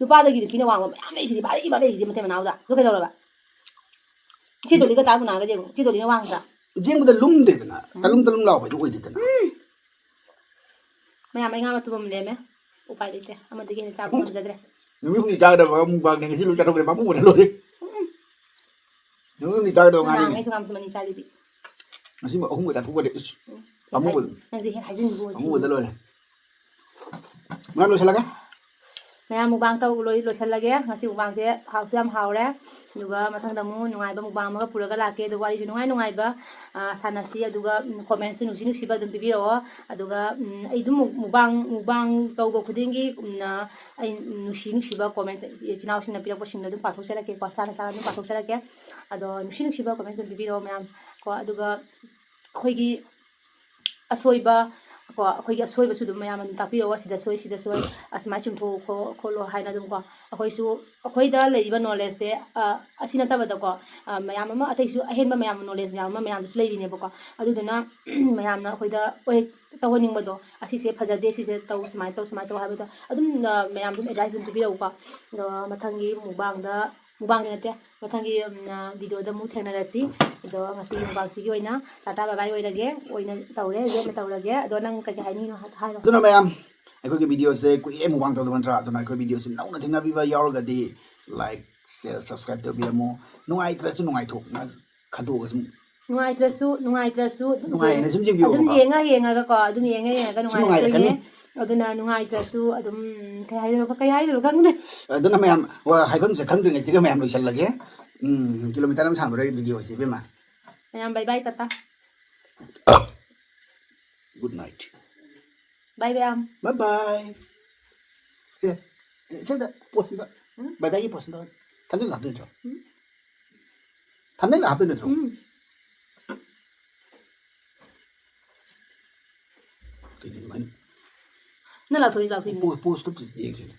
ꯅꯨꯄꯥꯗꯒꯤ ꯅꯨꯄꯤꯅ ꯋꯥꯡꯕ ꯃꯌꯥꯝ ꯂꯩꯁꯤꯗꯤ, ꯚꯥꯔꯤ ꯚꯥꯔꯤ ꯂꯩꯁꯤꯗꯤ ꯃꯇꯩ ꯃꯅꯥꯎꯗ꯫ ꯑꯗꯨ ꯀꯩꯗꯧꯔꯕ? ꯏꯆꯦ ꯗꯣꯂꯤꯒ ꯇꯥ ꯒꯨꯅꯥꯒ ꯌꯦꯡꯉꯨ꯫ ꯏꯆꯦ ꯗꯣꯂꯤꯅ ꯋꯥꯡꯗ꯭ꯔꯥ? ꯌꯦꯡꯕꯗ ꯂꯨꯝꯗꯦꯗꯅ, ꯎꯝ꯫ ꯇꯂꯨꯝ ꯇꯂꯨꯝ ꯂꯥꯎꯕ ꯍꯥꯏꯗꯨ ꯑꯣꯏꯗꯦꯗꯅ꯫ ꯎꯝ꯫ ꯃꯌꯥꯝ ꯑꯩ ꯉꯥ ꯃꯇꯨꯝ ꯑꯃ ꯂꯦꯝꯃꯦ꯫ ꯎꯄꯥꯏ ꯂꯩꯇꯦ꯫ ꯑꯃꯗꯒꯤ ꯍꯦꯟꯅ ꯆꯥꯕ ꯎꯝ꯫ ꯉꯝꯖꯗ꯭ꯔꯦ꯫ ꯅꯨꯃꯤꯠ ꯍꯨꯝꯅꯤ ꯆꯥꯒꯗꯕ ꯃꯨꯛꯕꯥꯡꯅꯦ, ꯉꯁꯤ ꯂꯣꯏ ꯆꯥꯊꯣꯛꯈ꯭ꯔꯦ, ꯄꯥꯝꯃꯨꯕꯅ ꯂꯣꯏꯔꯦ꯫ ꯎꯝ꯫ ꯅꯨꯃꯤꯠ ꯍꯨꯝꯅꯤ ꯆꯥꯒꯗꯕ ꯉꯥꯅꯤ꯫ ꯅꯍꯥꯟꯈꯩꯁꯨ ꯉꯥ ꯃꯇꯨꯝ ꯑꯅꯤ ꯆꯥꯏꯗꯨꯗꯤ꯫ ꯉꯁꯤ ꯑꯍꯨꯝꯒ ꯆꯥꯊꯣꯛꯈ꯭ꯔꯦ, ꯏꯁ꯫ ꯎꯝ꯫ ꯄꯥꯝꯃꯨꯕꯗꯣ꯫ ꯅꯪꯁꯦ ꯍꯦꯛ ꯍꯥꯏꯖꯤꯟꯕ ꯑꯣꯏꯁꯤ꯫ ꯄꯥꯝꯃꯨꯕꯗ ꯂꯣꯏꯔꯦ꯫ ꯃꯌꯥꯝ ꯂꯣꯏꯁꯤꯜꯂꯒꯦ꯫ ꯃꯌꯥꯝ ꯃꯨꯛꯕꯥꯡ ꯇꯧ-, ꯂꯣꯏ ꯂꯣꯏꯁꯤꯜꯂꯒꯦ꯫ ꯉꯁꯤ ꯃꯨꯛꯕꯥꯡꯁꯦ ꯍꯥꯎꯁꯨ ꯌꯥꯝ ꯍꯥꯎꯔꯦ꯫ ꯑꯗꯨꯒ ꯃꯊꯪꯗ ꯑꯃꯨꯛ ꯅꯨꯡꯉꯥꯏꯕ ꯃꯨꯛꯕꯥꯡ ꯑꯃꯒ ꯄꯨꯔꯒ ꯂꯥꯛꯀꯦ꯫ ꯑꯗꯨꯒ ꯋꯥꯔꯤꯁꯨ ꯅꯨꯡꯉꯥꯏ ꯅꯨꯡꯉꯥꯏꯕ, ꯑ, ꯁꯥꯟꯅꯁꯤ꯫ ꯑꯗꯨꯒ, ꯎꯝ, comment ꯁꯨ ꯅꯨꯡꯁꯤ ꯅꯨꯡꯁꯤꯕ ꯑꯗꯨꯝ ꯄꯤꯕꯤꯔꯛꯑꯣ꯫ ꯑꯗꯨꯒ, ꯎꯝ, ꯑꯩ ꯑꯗꯨꯝ ꯃꯨꯛ-, ꯃꯨꯛꯕꯥꯡ, ꯃꯨꯛꯕꯥꯡ ꯇꯧꯕ ꯈꯨꯗꯤꯡꯒꯤ, ꯎꯝ, ꯑ, ꯑꯩ ꯅꯨꯡꯁꯤ ꯅꯨꯡꯁꯤꯕ comment ꯏꯆꯤꯟ ꯏꯅꯥꯎꯁꯤꯡꯅ ꯄꯤꯔꯛꯄꯁꯤꯡꯗꯣ ꯑꯗꯨꯝ ꯄꯥꯊꯣꯛꯆꯔꯛꯀꯦꯀꯣ꯫ ꯆꯥꯅ ꯆꯥꯅ ꯑꯗꯨꯝ ꯄꯥꯊꯣꯛꯆꯔꯛꯀꯦ꯫ ꯑꯗꯣ ꯅꯨꯡꯁꯤ ꯅꯨꯡꯁꯤꯕ comment ꯑꯗꯨꯝ ꯄꯤꯕꯤꯔꯛꯑꯣ ꯃꯌꯥꯝ ꯀꯣ꯫ ꯑꯗꯨꯒ ꯑꯩꯈꯣꯏꯒꯤ ꯑꯁꯣꯏꯕ ꯀꯣ, ꯑꯩꯈꯣꯏꯒꯤ ꯑꯁꯣꯏꯕꯁꯨ ꯑꯗꯨꯝ ꯃꯌꯥꯝ ꯑꯗꯨꯝ ꯇꯥꯛꯄꯤꯔꯛꯑꯣ, "ꯁꯤꯗ ꯁꯣꯏ, ꯁꯤꯗ ꯁꯣꯏ, ꯑꯁꯨꯃꯥꯏꯅ ꯆꯨꯝꯊꯣꯛꯑꯣ ꯈꯣꯠꯂꯣ" ꯍꯥꯏꯅ ꯑꯗꯨꯝ ꯀꯣ꯫ ꯑꯩꯈꯣꯏꯁꯨ, ꯑꯩꯈꯣꯏꯗ ꯂꯩꯔꯤꯕ knowledge ꯁꯦ, ꯑ, ꯑꯁꯤ ꯅꯠꯇꯕꯗꯀꯣ, ꯑ, ꯃꯌꯥꯝ ꯑꯃ, ꯑꯇꯩꯁꯨ ꯑꯍꯦꯟꯕ ꯃꯌꯥꯝ knowledge ꯃꯌꯥꯝ ꯑꯃ ꯃꯌꯥꯝꯗꯁꯨ ꯂꯩꯔꯤꯅꯦꯕꯀꯣ꯫ ꯑꯗꯨꯗꯨꯅ ꯃꯌꯥꯝꯅ ꯑꯩꯈꯣꯏꯗ, "ꯑꯣꯏ, ꯇꯧꯍꯟꯅꯤꯡꯕꯗꯣ, ꯑꯁꯤꯁꯦ ꯐꯖꯗꯦ, ꯁꯤꯁꯦ ꯇꯧ, ꯁꯨꯃꯥꯏꯅ ꯇꯧ, ꯁꯨꯃꯥꯏꯅ ꯇꯧ" ꯍꯥꯏꯕꯗꯣ ꯑꯗꯨꯝ, ꯑ, ꯃꯌꯥꯝ ꯑꯗꯨꯝ advice ꯑꯗꯨꯝ ꯄꯤꯕꯤꯔꯛꯎꯀꯣ꯫ ꯑꯗꯣ ꯃꯊꯪꯒꯤ ꯃꯨꯛꯕꯥꯡꯗ, ꯃꯨꯛꯕꯥꯡꯗꯤ ꯅꯠꯇꯦ, ꯃꯊꯪꯒꯤ, ꯎꯝ, ꯑ, video ꯗ ꯑꯃꯨꯛ ꯊꯦꯡꯅꯔꯁꯤ꯫ ꯑꯗꯣ ꯉꯁꯤꯒꯤ ꯃꯨꯛꯕꯥꯡꯁꯤꯒꯤ ꯑꯣꯏꯅ ꯇꯥꯇꯥ bye bye ꯑꯣꯏꯔꯒꯦ, ꯑꯣꯏꯅ ꯇꯧꯔꯦ, ꯌꯦꯠꯅ ꯇꯧꯔꯒꯦ꯫ ꯑꯗꯣ ꯅꯪ ꯀꯩꯀꯩ ꯍꯥꯏꯅꯤꯡꯉꯤꯅꯣ ꯍꯥꯏ-, ꯍꯥꯏꯔꯣ꯫ ꯑꯗꯨꯅ ꯃꯌꯥꯝ, ꯑꯩꯈꯣꯏꯒꯤ video ꯁꯦ ꯀꯨꯏꯔꯦ ꯃꯨꯛꯕꯥꯡ ꯇꯧꯗꯕ ꯅꯠꯇ꯭ꯔꯥ? ꯑꯗꯨꯅ ꯑꯩꯈꯣꯏ video ꯁꯦ ꯅꯧꯅ ꯊꯦꯡꯅꯕꯤꯕ ꯌꯥꯎꯔꯒꯗꯤ like, share, subscribe ꯇꯧꯕꯤꯔꯝꯃꯣ꯫ ꯅꯨꯡꯉꯥꯏꯇ꯭ꯔꯁꯨ ꯅꯨꯡꯉꯥꯏꯊꯣꯛꯅ ꯈꯟꯗꯣꯛꯑꯒ ꯁꯨꯝ ꯅꯨꯡꯉꯥꯏꯇ꯭ꯔꯁꯨ, ꯅꯨꯡꯉꯥꯏꯇ꯭ꯔꯁꯨ ꯑꯗꯨꯝ ꯅꯨꯡꯉꯥꯏꯅ ꯌꯦꯡ-, ꯁꯨꯝ ꯌꯦꯡꯕꯤꯌꯣꯕꯀꯣ꯫ ꯑꯗꯨꯝ ꯌꯦꯡꯉ ꯌꯦꯡꯉꯒꯀꯣ, ꯑꯗꯨꯝ ꯌꯦꯡꯉ ꯌꯦꯡꯉꯒ ꯁꯨꯝ ꯅꯨꯡꯉꯥꯏꯔꯛꯀꯅꯤ꯫ ꯅꯨꯡꯉꯥꯏꯔꯛꯇꯣꯏꯅꯦ꯫ ꯑꯗꯨꯅ ꯅꯨꯡꯉꯥꯏꯇ꯭ꯔꯁꯨ ꯑꯗꯨꯝ, ꯀꯩ ꯍꯥꯏꯗꯣꯏꯅꯣ, ꯀꯩ ꯍꯥꯏꯗꯣꯏꯅꯣ ꯈꯪꯗ꯭ꯔꯦ꯫ ꯑꯗꯨꯅ ꯃꯌꯥꯝ, ꯋꯥ ꯍꯥꯏꯐꯝꯁꯦ ꯈꯪꯗ꯭ꯔꯤꯉꯩꯁꯤꯒ ꯃꯌꯥꯝ ꯂꯣꯏꯁꯤꯜꯂꯒꯦ꯫ ꯎꯝ, kilometer ꯑꯃ ꯁꯥꯡꯕꯗ video ꯁꯦ, ꯏꯕꯦꯝꯃ꯫ ꯃꯌꯥꯝ bye bye, Tata. Good night꯫ Bye, ꯃꯌꯥꯝ꯫ Bye bye꯫ ꯁꯦ, ꯁꯤꯗ post ꯑꯝꯇ, ꯎꯝ? Bye bye ꯒꯤ post ꯑꯝꯇ ꯊꯥꯖꯤꯜꯂꯣ, ꯍꯥꯞꯇꯣꯏ ꯅꯠꯇ꯭ꯔꯣ? ꯎꯝ꯫ Thumbnail ꯍꯥꯞꯇꯣꯏ ꯅꯠꯇ꯭ꯔꯣ? ꯎꯝ꯫ ꯀꯩꯅꯣ ꯑꯗꯨꯃꯥꯏꯅ? ꯅꯪ ꯂꯥꯎꯊꯣꯛꯏ, ꯂꯥꯎꯊꯣꯛꯏ꯫ ꯄꯣ-, post ꯇꯨ ꯌꯦꯡꯁꯤꯅꯦ꯫